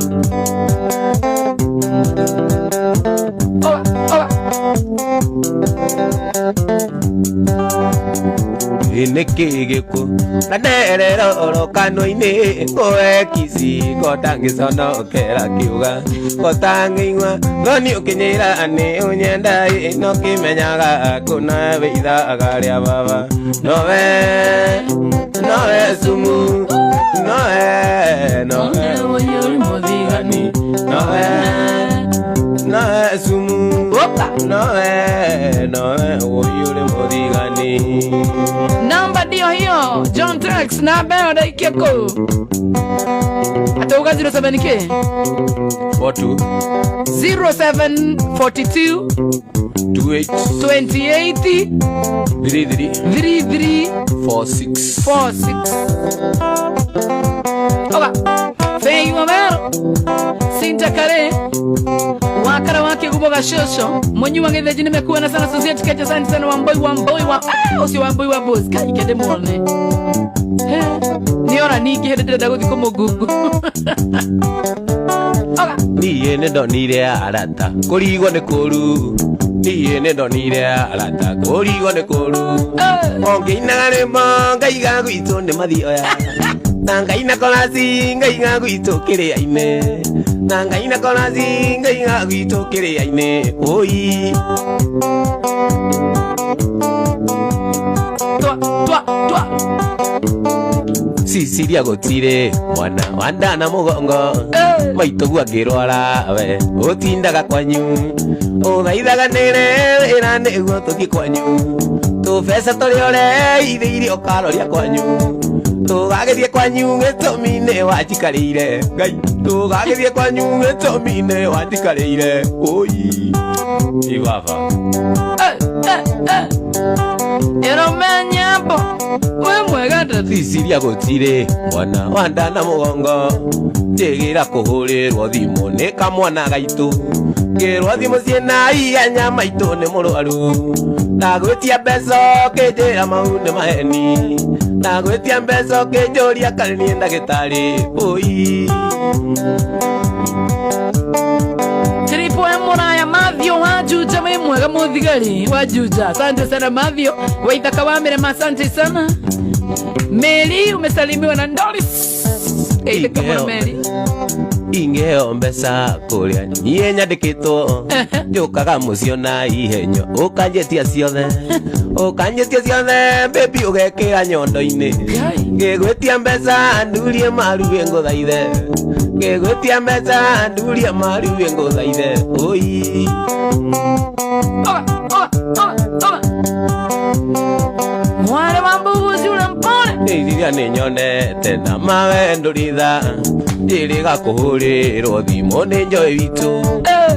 Oa, oa. Nĩkĩ gĩkũ na nderera oro kanua-inĩ kũekici kotangĩconokera kiuga kotangĩigua thoni ũkĩnyĩra nĩ ũnyenda no kĩmenyaga kũna wĩithaga rĩa baba nowe nowe sumu nowe nowe Ũyũ mũthigani. Nowe nowe sumu. Opa. Nowe nowe ũyũ mũthigani. Namba ndio hiyo, John Tex, namba ĩyo ndaikia kũu atauga 07 k. 42. 0742 28. 28. 33. 33. 46. 46. Oga Fei Wamero Sinta Kare wakara wake guboga shosho mwenyu wa githenji nimekuona sana. Society Keja, asante sana. Wamboi, Wamboi wa ucio Wamboi wa boss kai kende muone niora ningĩ hĩndĩ ndĩrenda gũthiĩ kũmũgungu. Oga. Niĩ nĩ ndonire arata kũrigwo nĩ kũru, niĩ nĩ ndonire arata kũrigwo nĩ kũru. Ongĩinaga rwĩmbo ngaiga gwitũ nĩ mathioya na ngaina korasi ngaiga gwitũ kĩrĩa-inĩ na ngaina korasi ngaiga gwitũ kĩrĩa-inĩ oi. Twa twa twa. Ciciria gũtirĩ mwana wa nda na mũgongo. Maitũguo angĩrwara we ũtindaga kwanyu ũthaithaga nĩre wĩra nĩguo tũthiĩ kwanyu tũbeca tũrĩa ũreithĩirie ũkaroria kwanyu tũgagĩthiĩ kwanyu gĩtũmi-inĩ wanjikarĩire ngai tũgagĩthiĩ kwanyu gĩtũmi-inĩ wanjikarĩire oi ibaba. Ĩromenyambo wĩ mwega ndati. Ciciria gũtirĩ mwana wa nda na mũgongo njĩgĩra kũhũrĩrwo thimũ nĩ kamwana gaitũ ngĩrwo thimũ ciĩna ihenya maitũ nĩ mũrwaru ndagwĩtia mbeca ũkĩnjĩra mau nĩ maheni ndagwĩtia mbeca ũkĩnjũria karĩ niĩ ndagĩtarĩ oi. Triple M Muraya Mathio wa Juja wĩ mwega mũthigari wa Juja, asante sana. Mathio Waithaka wa Mirema, asante sana. Meli umesalimiwa na Doris. Geithĩka mũno, Meli. Ingĩheo mbeca kũrĩa niĩ nyandĩkĩtwo njũkaga mũciĩ na ihenyo ũkanjĩtia ciothe ũkanjĩtia ciothe baby ũgekĩra nyondo-inĩ. Ngai. Ngĩgwĩtia mbeca ndurie maruĩ ngũthaithe ngĩgwĩtia mbeca ndurie maruĩ ngũthaithe oi. Oga, oga, oga, oga. Mwarĩ wa mbuguci ule mpole. Iria nĩ nyonete na mawe ndũritha njĩrĩga kũhũrĩrwo thimũ nĩ njoĩ witũ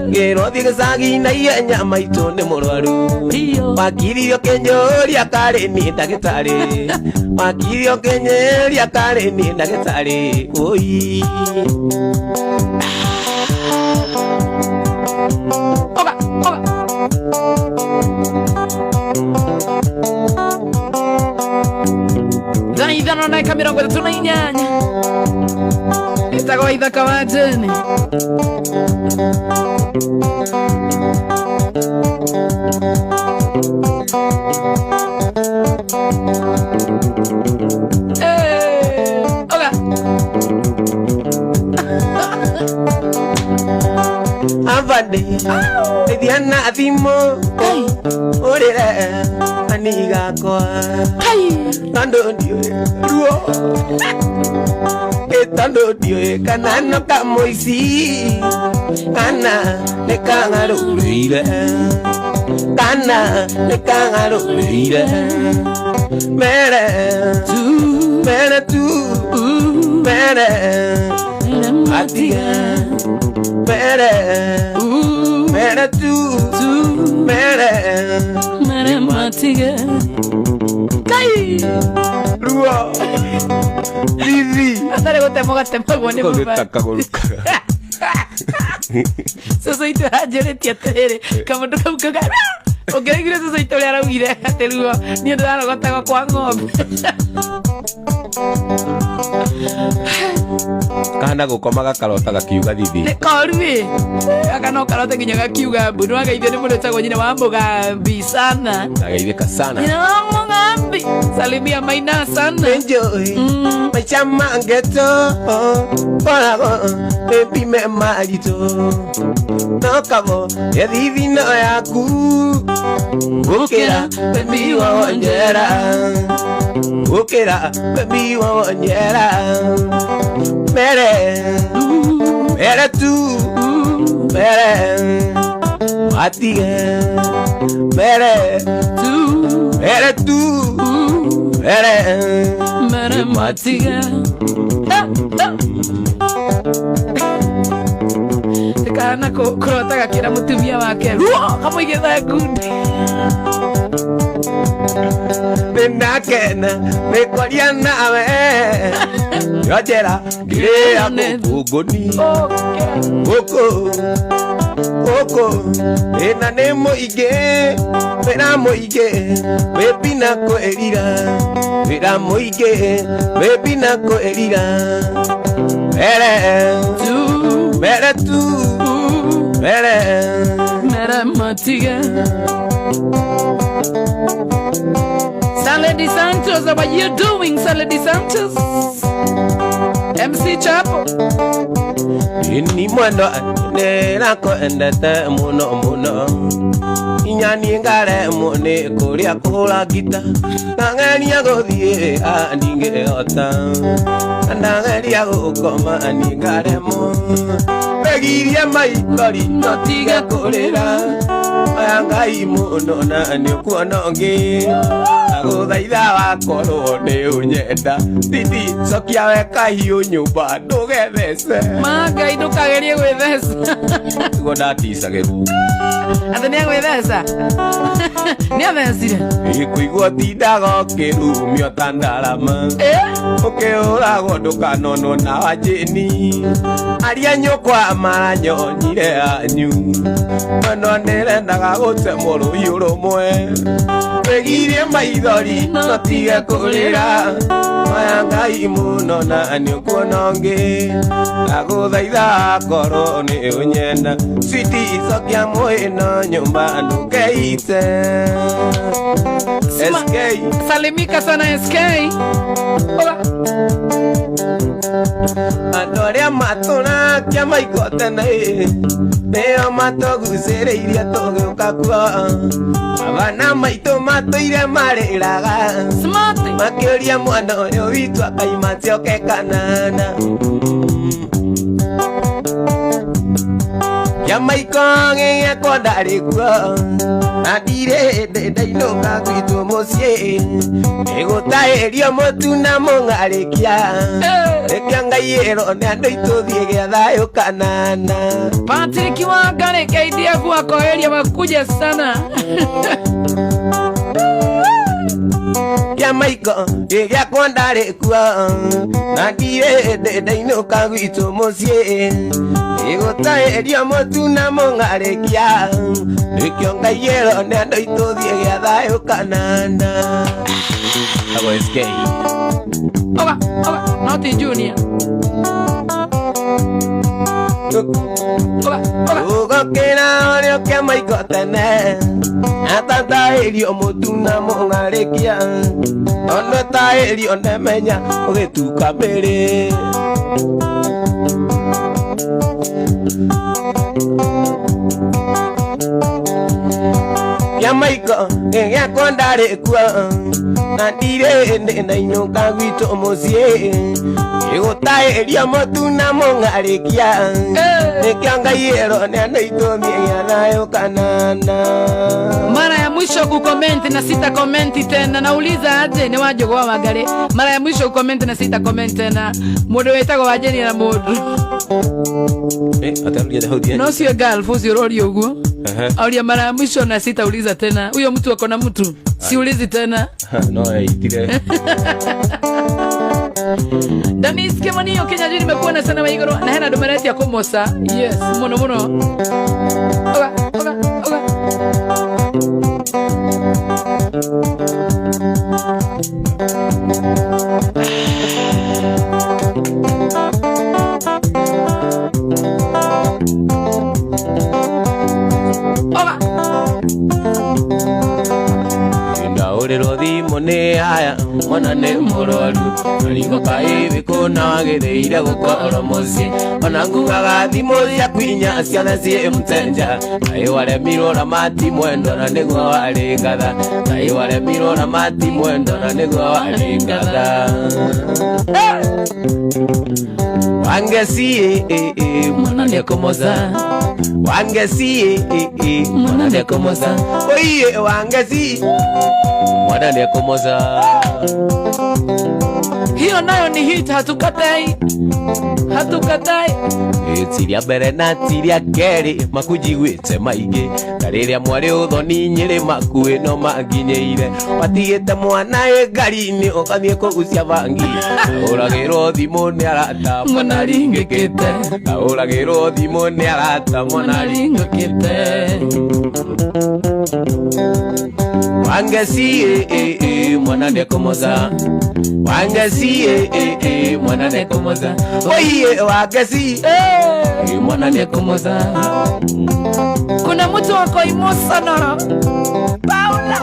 ngĩrwo thiĩ gĩcagi na ihenya maitũ nĩ mũrwaru. Ndiyo. Wakiri ũkĩnjũria karĩ niĩ ndagĩtarĩ wakiri ũkĩnjũria karĩ niĩ ndagĩtarĩ oi. Oga, oga. Thaa 5:38 ĩtagwo Ithaka wa Jeni. Oga. Avande ithia na thimũ ũrĩre ani gakwa. Kai. Tondũ ndiũĩ ruo ĩ tondũ ndiũĩ kana no kamũici kana nĩ kang'arũrĩire kana nĩ kang'arũrĩire mere mere tu mere atige. Mere mere tu Tu mere mere matige. Kai! Ruo thithi. Atarĩ gũtemwo gatemagwo nĩ mũba. Kagũrukaga. Cũcũ itũ anjĩrĩtie atĩrĩrĩ, kamũndũ kau kauga ũngĩraiguire cũcũ itũ ũrĩa araugire atĩ ruo niĩ ndĩrarogotaga kwa ng'ombe. Kahana gũkoma gakarota gakiuga thithi. Nĩ koru ĩ aka no karote nginya gakiuga mbu. Nĩwagaithio nĩ mũndũ wĩtagwo nyina wa mũgambi sana. Nagaithĩka sana. Nyina wa mũgambi, salimia maina sana. Enjoy maisha mangeto koragwo ĩpime maritũ no kabo ethithino yaku gũkĩra baby wawonjera gũkĩra baby wawonjera mere mere tu mere matige mere tu mere tu mere mere matige. Kana kũrota gakĩra mũtumia wake ruo kamũigĩte ngundi. Nĩndakena nĩkwaria nawe yonjera ngĩrĩa gũkũ ngũni gũkũ gũkũ thĩna nĩ mũingĩ wĩra mũingĩ wĩpina kwĩrira wĩra mũingĩ wĩpina kwĩrira mere tu mere tu mere mere matige. Saledi Santos, how are you doing, Saledi Santos? MC Chapo. Ni mwendo nĩrakwendete mũno mũno inya niĩ ngaremwo nĩ kũrĩa kũhũra ngita ndageria gũthiĩ ndingĩhota ndageria gũkoma niĩ ngaremwo wegirie maithori no tige kũrĩra aya Ngai mũno na nĩ ũkuona ũngĩ agũthaitha wakorwo nĩ ũnyenda titi cokia we kahiũ nyũmba ndũgethece. Ma Ngai ndũkagerie gwĩtheca. Guo ndaticagĩrwo. Atĩ nĩ agwĩtheca. Nĩ athecire. Ĩkũigua tindaga ũkĩrumio ta ndarama ũkĩũragwo ndũkanonwo na wanjĩni aria nyũkwa maranyonyire anyu mwendwa nĩrendaga gũtemwo rũhiũ rũmwe wĩgirie maithori no tige kũrĩra maya Ngai mũno na nĩ ũkuona ũngĩ ndagũthaitha akorwo nĩ ũnyenda switi icokia mwĩno nyũmba ndũkeite. SK. Salimika sana SK. Oga. Andũ arĩa matũrakia maiko tene nĩo matũgucĩrĩirie tũgĩũka kuo abana maitũ matũire marĩraga Smart. Makĩũria mwana ũyũ witũ akaima cioke kanana kĩa maiko gĩgĩakwo ndarĩ kuo na ndirĩ hĩndĩ ndainũka gwitũ mũciĩ nĩgũtaĩrio mũtu na mũng'arĩkia nĩkĩo Ngai ĩro nĩ andũ itũthiĩ gĩa thayũ kanana. Patrick Wangari KDF wako area wakuja sana. Kĩa maiko gĩgĩakwo ndarĩ kuo na ndirĩ hĩndĩ ndainũka gwitũ mũciĩ nĩgũtaĩrio mũtu na mũng'arĩkia nĩkĩo Ngai ĩro nĩ andũ itũthiĩ gĩa thayũ kanana. Ago SK. Oga, oga, not in junior. Oga, oga. Ũgokĩra ũrĩa ũkĩa maiko tene atataĩrio mũtu na mũng'arĩkia tondũ taĩrio ndemenya ũgĩtuka mbĩrĩ. Kĩa maiko gĩgĩakwo ndarĩ kuo na ndirĩ hĩndĩ ndainũka gwitũ mũciĩ nĩgũtaĩrio mũtu na mũng'arĩkia nĩkĩo Ngai ĩro nĩ andũ itũthiĩ gĩa thayũ kanana. Mara ya mwisho kukomenti na sita komenti tena. Nauliza aje ni Wanjũgũ wa Wangari. Mara ya mwisho kukomenti na sita komenti tena. Mũndũ wĩtagwo Wanjĩni na mũndũ. Atarudi hau No sio girl ucio ũroria ũguo. Auria mara ya mwisho na sitauliza tena. Huyo mtu ako na mtu, siulizi tena. No eitire. Danis Kemanio Kenya juu nimekuona sana waigoro na hena andũ maretia kũmoca. Yes, mũno mũno. Oga, oga, oga. Oga. Ndaũrĩrwo thimũ nĩ aya mwana nĩ mũrwaru marigũ kaĩbĩ kũna wagĩrĩire gũkorwo mũciĩ ona ngugaga thimũ ciaku inya ciothe ciĩ mtenja kaĩ waremirwo na mati mwendo na nĩguo warĩ ngatha kaĩ waremirwo na mati mwendo na nĩguo warĩ ngatha. Wangeci mwana nĩekũmoca. Wangeci mwana nĩekũmoca. Oiye wangeci mwana nĩekũmoca. Hiyo nayo ni hit, hatukatai. Hatukatai. Tiria mbere na tiria kerĩ makunjiguĩte maingĩ na rĩrĩa mwarĩ ũthoni nyĩrĩ makuĩ no manginyĩire watigĩte mwana ĩ ngari-inĩ ũgathiĩ kũgucia bangi ũragĩrwo thimũ nĩ arata Mwana ringĩkĩte. Ũragĩrwo thimũ nĩ arata mwana Mwana ringĩkĩte. Wangeci mwana nĩekũmoca. Wangeci mwana nĩekũmoca. Oiye wangeci mwana nĩekũmoca. Kuna mtu wako emotional. Paula.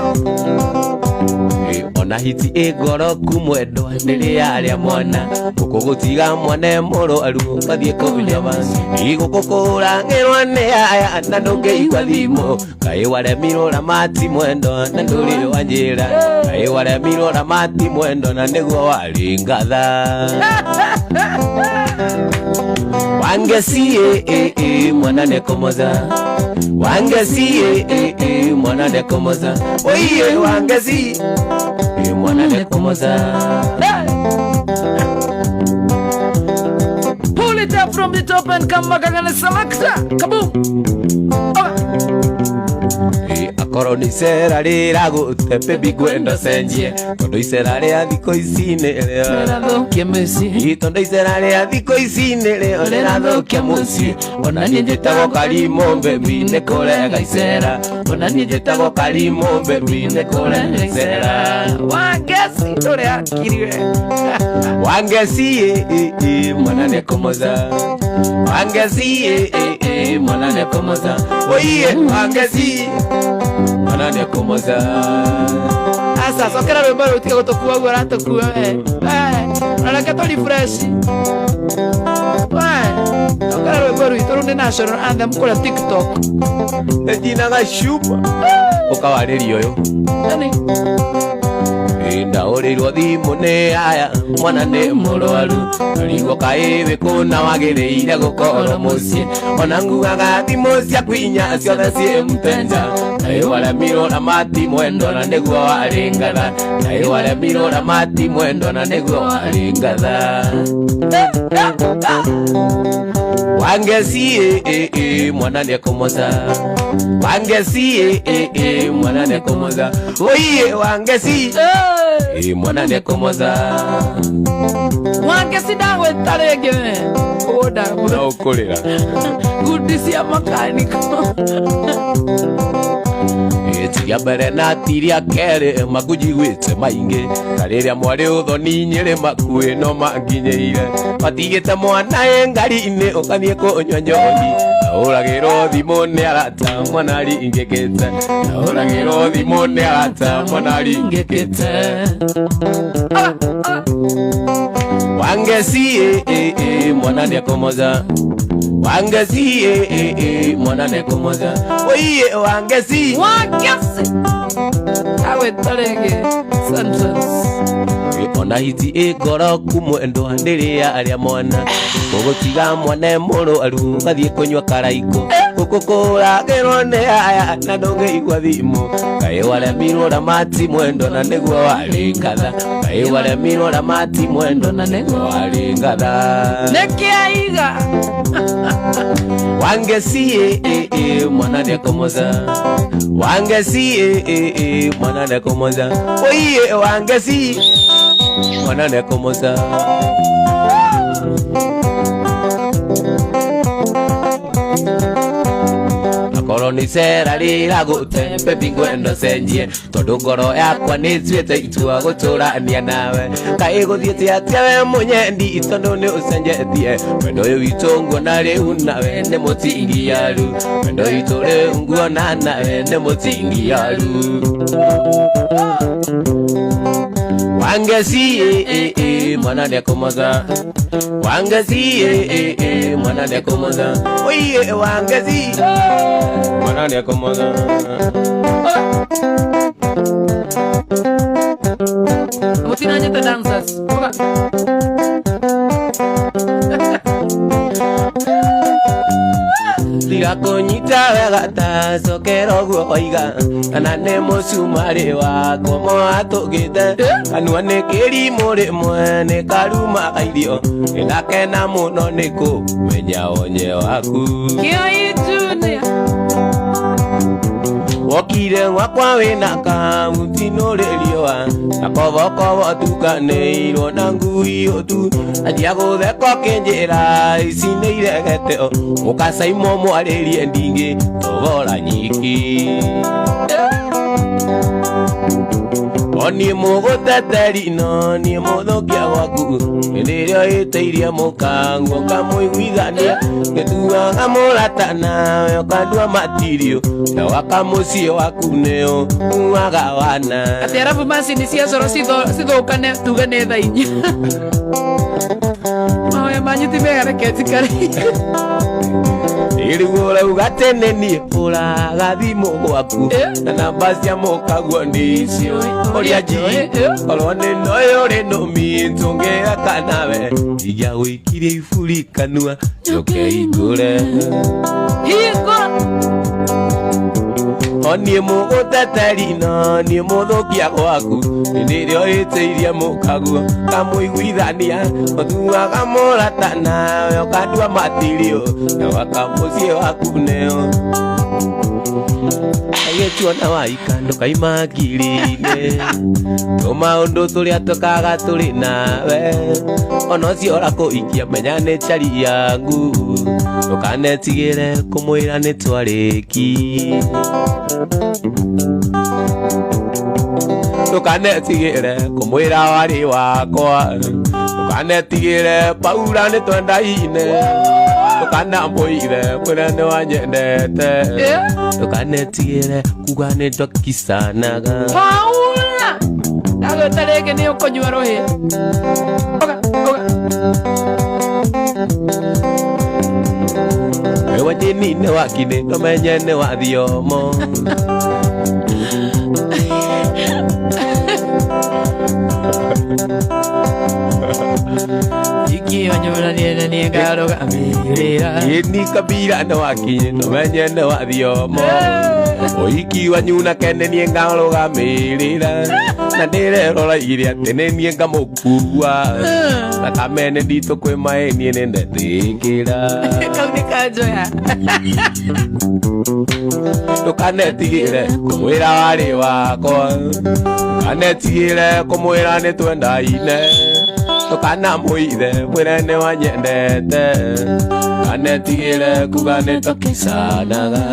Ona hiti ĩ ngoroku mwendwa nĩrĩ yarĩa mwana ũkũgũtiga mwana e mũrwaru ũgathiĩ kũnyua bangi igũkũkũrangĩrwo nĩ aya na ndũngĩigua thimũ kaĩ waremirwo na mati mwendwa na ndũrĩ wanjĩra kaĩ waremirwo na mati mwendwa na nĩguo warĩ ngatha. Wangeci mwana nĩekũmoca. Wangeci mwana nĩekũmoca. Oiye wangeci mwana nĩekũmoca. Pull it up from the top and come back again, selector. Kaboom. Oga. Akorwo nĩ icera rĩragũte baby ngwenda cenjie tondũ icera rĩa thikũ ici nĩ rĩo Rĩrathũkia mũciĩ. Tondũ icera rĩa thikũ ici nĩ rĩo rĩrathũkia mũciĩ ona niĩ njĩtagwo Karimũ baby nĩ kũrega icera ona niĩ njĩtagwo Karimũ baby nĩ kũrega icera. Wangeci ndũrĩ akiri we. Wangeci mwana nĩekũmoca. Wangeci mwana nĩekũmoca. Oiye wangeci mwana nĩekũmoca. Asa cokera rwĩmbo rũu tiga gũtũkua ũguo ũratũkua we. We, reke tũ refresh. We, cokera rwĩmbo rwitũ rũu nĩ national anthem kũrĩa TikTok. Ejinaga cuba ũkawarĩria ũyũ. Nani? Ndaũrĩirwo thimũ nĩ aya mwana nĩ mũrwaru marigũ kaĩ wĩ kũna wagĩrĩire gũkorwo mũciĩ ona ngugaga thimũ ciaku inya ciothe ciĩ mtenja kaĩ waremirwo na mati mwendwa na nĩguo warĩ ngatha kaĩ waremirwo na mati mwendwa na nĩguo warĩ ngatha. Wangeci mwana nĩekũmoca. Wangeci mwana nĩekũmoca. Oiye wangeci mwana nĩekũmoca. Wangeci ndagwĩta rĩngĩ we. Ũguo No ũkũrĩra. Ngundi cia makaniko. Tiria mbere na tiria kerĩ makunjiguĩte maingĩ ta rĩrĩa mwarĩ ũthoni nyĩrĩ makuĩ no manginyĩire watigĩte mwana ĩ ngari-inĩ ũgathiĩ kũnyua njohi ũragĩrwo thimũ nĩ arata mwana ringĩkĩte ũragĩrwo thimũ nĩ arata mwana ringĩkĩte. Wangeci mwana nĩekũmoca. Wangeci mwana nĩekũmoca. Oiye wangeci. Wangeci. Ndagwĩta rĩngĩ. Sentence. Ona hiti ĩ ngoroku mwendwa nĩrĩ yarĩa mwana ũgũtiga mwana e mũrwaru ũgathiĩ kũnyua karaikũ. Gũkũragĩrwo nĩ aya na ndũngĩigua thimũ. Kaĩ waremirwo ramati mwendo na nĩguo warĩ ngatha. Kaĩ waremirwo ramati mwendo na nĩguo warĩ ngatha. Nĩkĩ aiga? Wangeci eh, eh, mwana nĩekũmoza. Wangeci eh, eh, eh, mwana nĩekũmoza. Oiye wangeci mwana nĩekũmoza. Akorwo nĩ icera rĩragũte baby ngwenda ũcenjie tondũ ngoro yakwa nĩ ĩtuĩte itua gũtũrania nawe. Kaĩ gũthiĩte atĩa we mũnyendi tondũ nĩ ũcenjetie wendo ũyũ witũ nguona rĩu nawe nĩ mũtingiaru. Wendo witũ rĩu nguona nawe nĩ mũtingiaru. Wangeci eh, eh, eh, mwana nĩekũmoza. Wangeci eh, eh, eh, mwana nĩekũmoza. Oiye wangeci mwana nĩekũmoza. Mũtinanyita dancers. Uga. Tiga kũnyita wega ta cokera ũguo waiga kana nĩ mũcumarĩ wakwa mwatũgĩte kanua nĩ kĩrimũ rĩmwe nĩ karuma irio nĩndakena mũno nĩ kũmenya onye waku. Kĩoi Junior. Wokire gwakwa wĩna kamutinũ riũa na kobokobo tukanĩirwo na ngui ũtu anjia gũtheka ũkĩnjĩra ici nĩ iregete mũkacaimwo mwarĩrie ndingĩ tobora nyiki. O niĩ mũgũteteri no niĩ mũthũkia gwaku hĩndĩ ĩrĩa ĩtĩirie mũkanguo kamũiguithania ngĩtuaga mũrata nawe ũkandua matirio na waka mũciĩ waku nĩo uaga wana. Atĩ arabu macini cia coro cithũkane tuge nĩ thaa inya. Mahoya manyu ti mega reke njikare. Rĩu ũrauga atĩ nĩ niĩ ũraga thimũ gwaku na namba cia mũkaguo ndiciũĩ ũrĩa njii korwo nĩ noĩ ũrĩ nũmi tũngĩaka nawe ingĩagũikirie iburi kanua njũke hingũre. Hingũra. O niĩ mũgũteteri no niĩ mũthũkia gwaku hĩndĩ ĩrĩa ĩtĩirie mũkaguo kamũiguithania ũtuaga mũrata nawe ũkandua matirio na waka mũciĩ waku nĩo agĩtuona waika ndũkaima ngiri-inĩ tũmaũndũ tũrĩa tũkaga tũrĩ nawe ona ũcio ũrakũikia menya nĩ chari yangu ndũkanetigĩre kũmwĩra nĩ twarĩki. Ndũkanetigĩre kũmwĩra warĩ wakwa ndũkanetigĩre Paula nĩ twendaine ndũkanamũire mwĩre nĩ wanyendete ndũkanetigĩre kuga nĩ twakicanaga. Paula. Ndagwĩta rĩngĩ nĩ ũkũnyua rũhĩ. Ũga, ũga. Wewe jini nĩ wakine ndũmenye nĩ wa thiomo. Ikionyũranie na niĩ ngarũgamĩrĩra. Ĩni kabira nĩ wakinye ndũmenye nĩ wa thiomo. Ũhiki wanyu na kene niĩ ngarũgamĩrĩra na ndĩreroraire atĩ nĩ niĩ ngamũkua thakame nĩ nditũ kwĩ maĩ niĩ nĩ ndetĩkĩra. Kau nĩ kanjoya. Ndũkanetigĩre kũmwĩra warĩ wakwa ndũkanetigĩre kũmwĩra nĩ twendaine ndũkanamũithe mwĩre nĩ wanyendete ndũkanetigĩre kuga nĩ twakicanaga.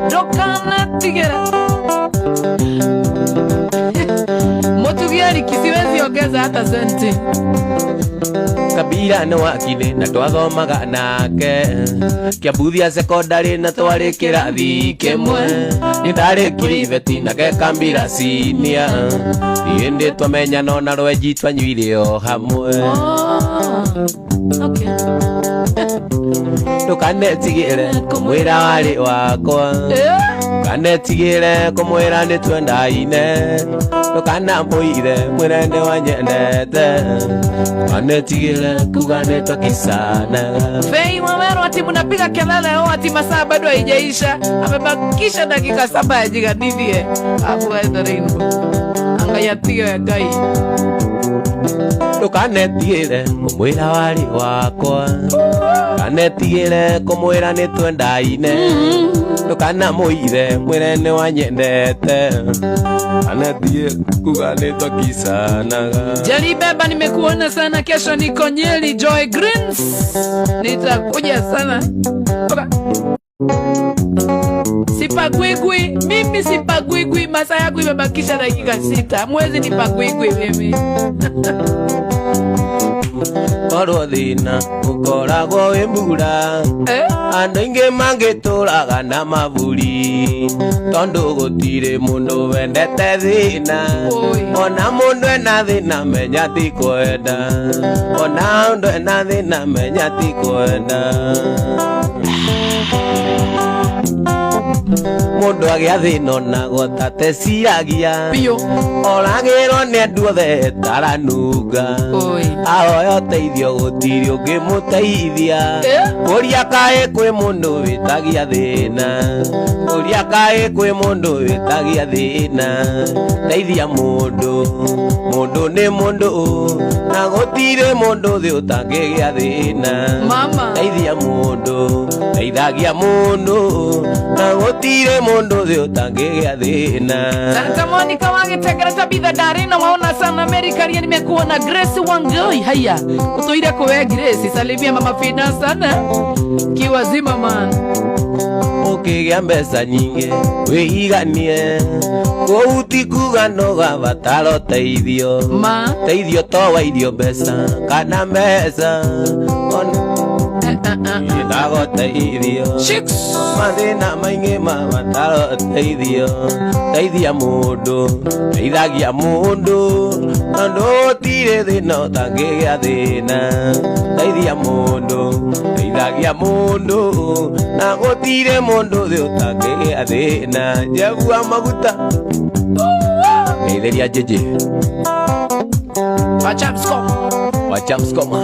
Ndũkanetigĩre. Mũtugi Eric siwezi ongeza hata senti. Kabira nĩ wakine na twathomaga nake Kĩambuthia sekondarĩ na twarĩ kĩrathi kĩmwe nĩ ndarĩkirie ibeti na gekambira sinia hĩndĩ twamenyana ona rwenji twanyuire o hamwe. Okay. Ndũkanetigĩre kũmwĩra warĩ wakwa ndũkanetigĩre kũmwĩra nĩ twendaine Ndũkanamũire mwĩre nĩ wanyendete. Anetigĩre kuga nĩtwakicanaga. Fei Wawero ati mnapiga kelele o, ati masaa bado haijaisha, amebakisha dakika 7 ajiganithie afu aethe rainbow angayatige Ngai. Ndũkanetigĩre kũmwĩra warĩ wakwa, ndũkanetigĩre kũmwĩra nĩtwendaine. Ndũkanamũire mwĩre nĩ wanyendete. Anetigĩre kuga nĩtwakicanaga. Jali Beba, nimekuona sana. Kesho niko Nyeri Joy Greens, nitakuja sana. Oka. Sipagwigwi mimi, sipagwigwi. Masaa yangu imebakisha dakika 6, mwezi nipagwigwi mimi. Korwo thĩna ũkoragwo wĩ mbura, Eh? andũ aingĩ mangĩtũraga na maburi, tondũ gũtirĩ mũndũ wendete thĩna. Oi. Ona mũndũ ena thĩna menya ti kwenda, ona mũndũ ena thĩna menya ti kwenda. Mũndũ agĩa thĩna onagwo ta teciragia, Biũ. oragĩrwo nĩ andũ othe taranunga. Oi. Ahoya ũteithio gũtirĩ ũngĩmũteithia. Eh? Kũria kaĩ kwĩ mũndũ wĩtagia thĩna, kũria kaĩ kwĩ mũndũ wĩtagia thĩna. Teithia mũndũ, mũndũ nĩ mũndũ, na gũtirĩ mũndũ thĩ ũtangĩgĩa thĩna. Mama. Teithia mũndũ, teithagia mũndũ, na gũtirĩ mũndũ thĩ ũtangĩgĩa thĩna. Santa Monica wagitegera Tabitha Darina waona sana Amerika ria nimekuona. Grace Wangoi, haya utuire kuwe Grace, salimia mama Fina sana kiwazima man. Ũkĩgĩa mbeca nyingĩ wĩiganie, kũu ti kuga no gabatara ũteithio. Ma Teithio to wa irio mbeca kana mbeca, ona eh, eh, eh. ndagũteithio. Chicks. Mathĩna maingĩ mabatara ũteithio. Teithia mũndũ, teithagia mũndũ, tondũ gũtirĩ thĩna ũtangĩgĩa thĩna. Teithia mũndũ, teithagia mũndũ, na gũtirĩ mũndũ thĩ ũtangĩgĩa thĩna. Njegua maguta ngeithĩria Njĩnjĩ. Wachamsco. Wachamscoma.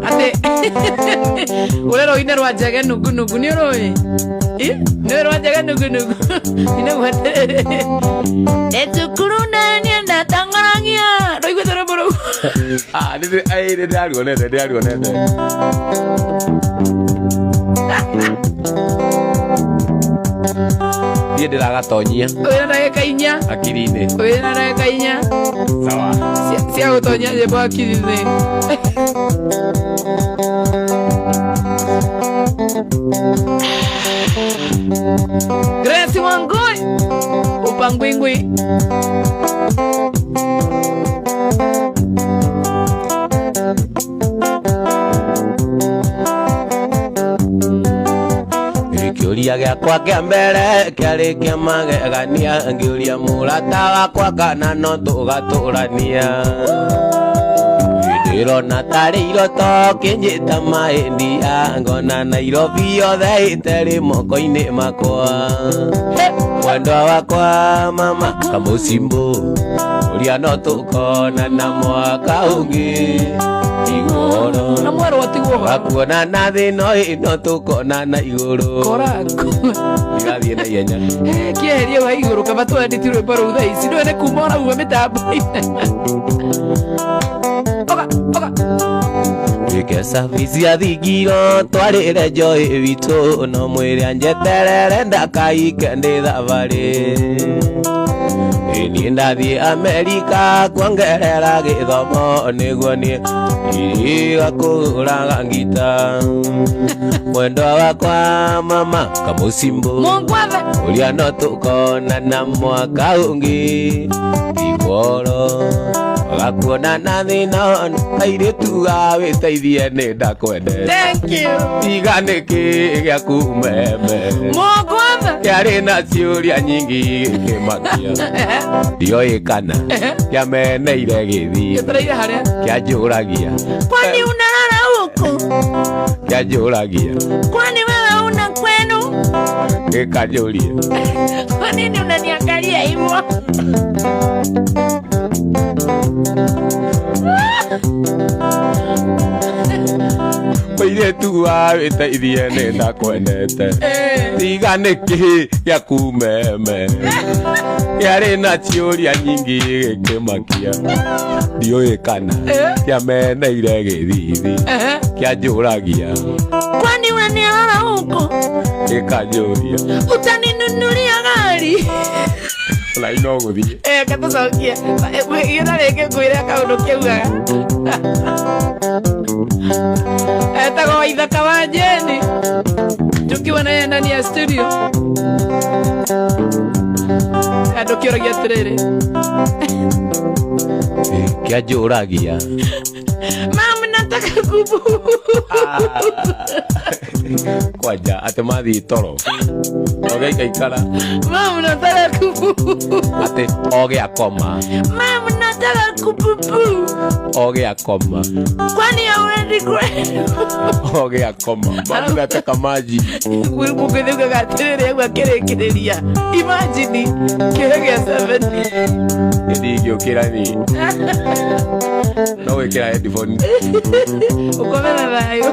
Ate ure rũinĩ rwa njege nungunungu nĩ ũrũĩ? Ĩ, nĩ rwa njege nungunungu inauga atĩrĩrĩ, "Ndĩ cukuru naniĩ ndatongoragia." Rũiguĩte rwĩmbo rũu? Ah, nĩ ndĩraruonete, ndĩraruonete. Niĩ ndĩragatonyia Wĩna ndagĩka 4. hakiri-inĩ. Wĩna ndagĩka 4. Sawa. Cia gũtonya nyĩmbo hakiri-inĩ. Grace Wangui upangwingwi. Kĩũria gĩakwa kĩa mbere kĩarĩ kĩa magegania, ngĩũria mũrata wakwa kana no tũgatũrania. Ndĩrona tarĩ iroto kĩnjĩta maĩndia, ngona Nairobi yothe ĩterĩ moko-inĩ makwa. Mwendwa wakwa mama kamũcimbo, ũrĩa no tũkonana mwaka ũngĩ igũrũ. Na mwerũ atigwo ho. Wakuonana thĩ no ĩno tũkonana igũrũ. Korako. Ndigathiĩ na ihenya. Kĩeherie wa igũrũ kaba twenditi rwĩmbo rũu thaa ici ndũĩ nĩ kuma ũrauma mĩtambo-inĩ. Oka, oka. Twĩke cabi cia thingiro twarĩre njoĩ witũ, no mwĩre anjeterere ndakaike ndĩ thabarĩ. Niĩ ndathiĩ Amerika kuongerera gĩthomo, nĩguo niĩ igakũraga ngita. Mwendwa wakwa mama kamũcimbo, Mũngwathe. ũrĩa no tũkonana mwaka ũngĩ igoro. Gakuonana thĩna airĩtu ga wĩteithie nĩ ndakwendete. Thank you. Tiga nĩkĩ gĩaku meme. Mũngwathe. Kĩarĩ na ciũria nyingĩ gĩkĩmakia, ndioĩ kana kĩameneire gĩthiĩ. Gĩtereire harĩa. Kĩanjũragia, Kwani unalala huku? Huku? Kĩanjũragia. Kwani wewe una kwenu? Gĩkanjũria. Kwa nini unaniangalia hivyo? Mũirĩtu wa wĩteithie, nĩ ndakwendete. Tiga nĩkĩ gĩaku meme kĩarĩ na ciũria nyingĩ, gĩkĩmakia ndiũĩ kana kĩameneire gĩthithi. Kĩanjũragia. Kwani unaniona huko? Gĩkanjũria. Utaninunulia gari? Ona no gũthiĩ. Katũcokie gĩra rĩngĩ ngwĩre kaũndũ kĩugaga. Etagwo Waithaka wa Jeni, tukiwa naye ndani ya studio. Andũ kĩũragia atĩrĩrĩ. Kĩanjũragia. Mam, nataka kubu. Kwanja atĩ mathiĩ toro ogĩikaikara. Mam, nataka kubu. Atĩ ogĩakoma. Mam, nataka kupupu. Ogĩakoma. Kwani hauendi kwenu? Ogĩakoma, mamu nataka maji. Mũngĩthaugaga atĩrĩrĩ, au akĩrĩkĩrĩria, imagine kĩhe gĩa 7. Nĩndingĩũkĩra ni no gwĩkĩra headphone. Ũkome na thayũ.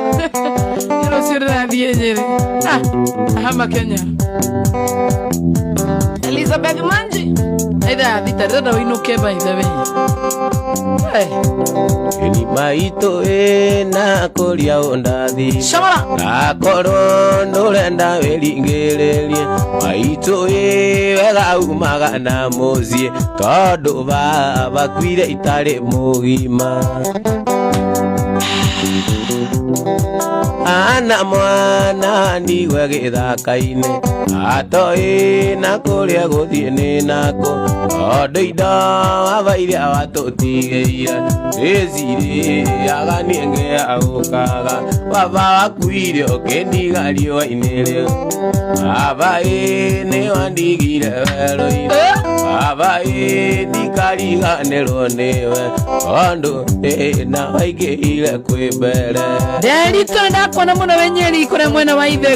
Nĩ rũciũ ndĩrathiĩ Nyĩrĩ. Ah, hama Kenya. Elizabeth Manji, ithaa 6 ndĩrenda ũinũke, by the way. Hey. Ĩni maitũ ĩna kũria ũndathi. Shamara. Nakorwo ndũrenda wĩringĩrĩrie maitũ ĩ wega umaga na mũciĩ tondũ baba kuire itarĩ mũgima ana mwana ndigwe gĩthaka-inĩ atoĩ na kũrĩa gũthiĩ nĩ nako tondũ indo baba iria watũtigĩire nĩcirĩaga niĩ ngĩagũkaga baba wakuire ũkĩndiga riũa-inĩ rĩu baba ĩ nĩ wandigire werũ-inĩ baba ĩ ndikariganĩrwo nĩwe tondũ thĩna waingĩhire kwĩ mbere. Nderito ndakuona muno we Nyeri kuria mwena wa Ithengo.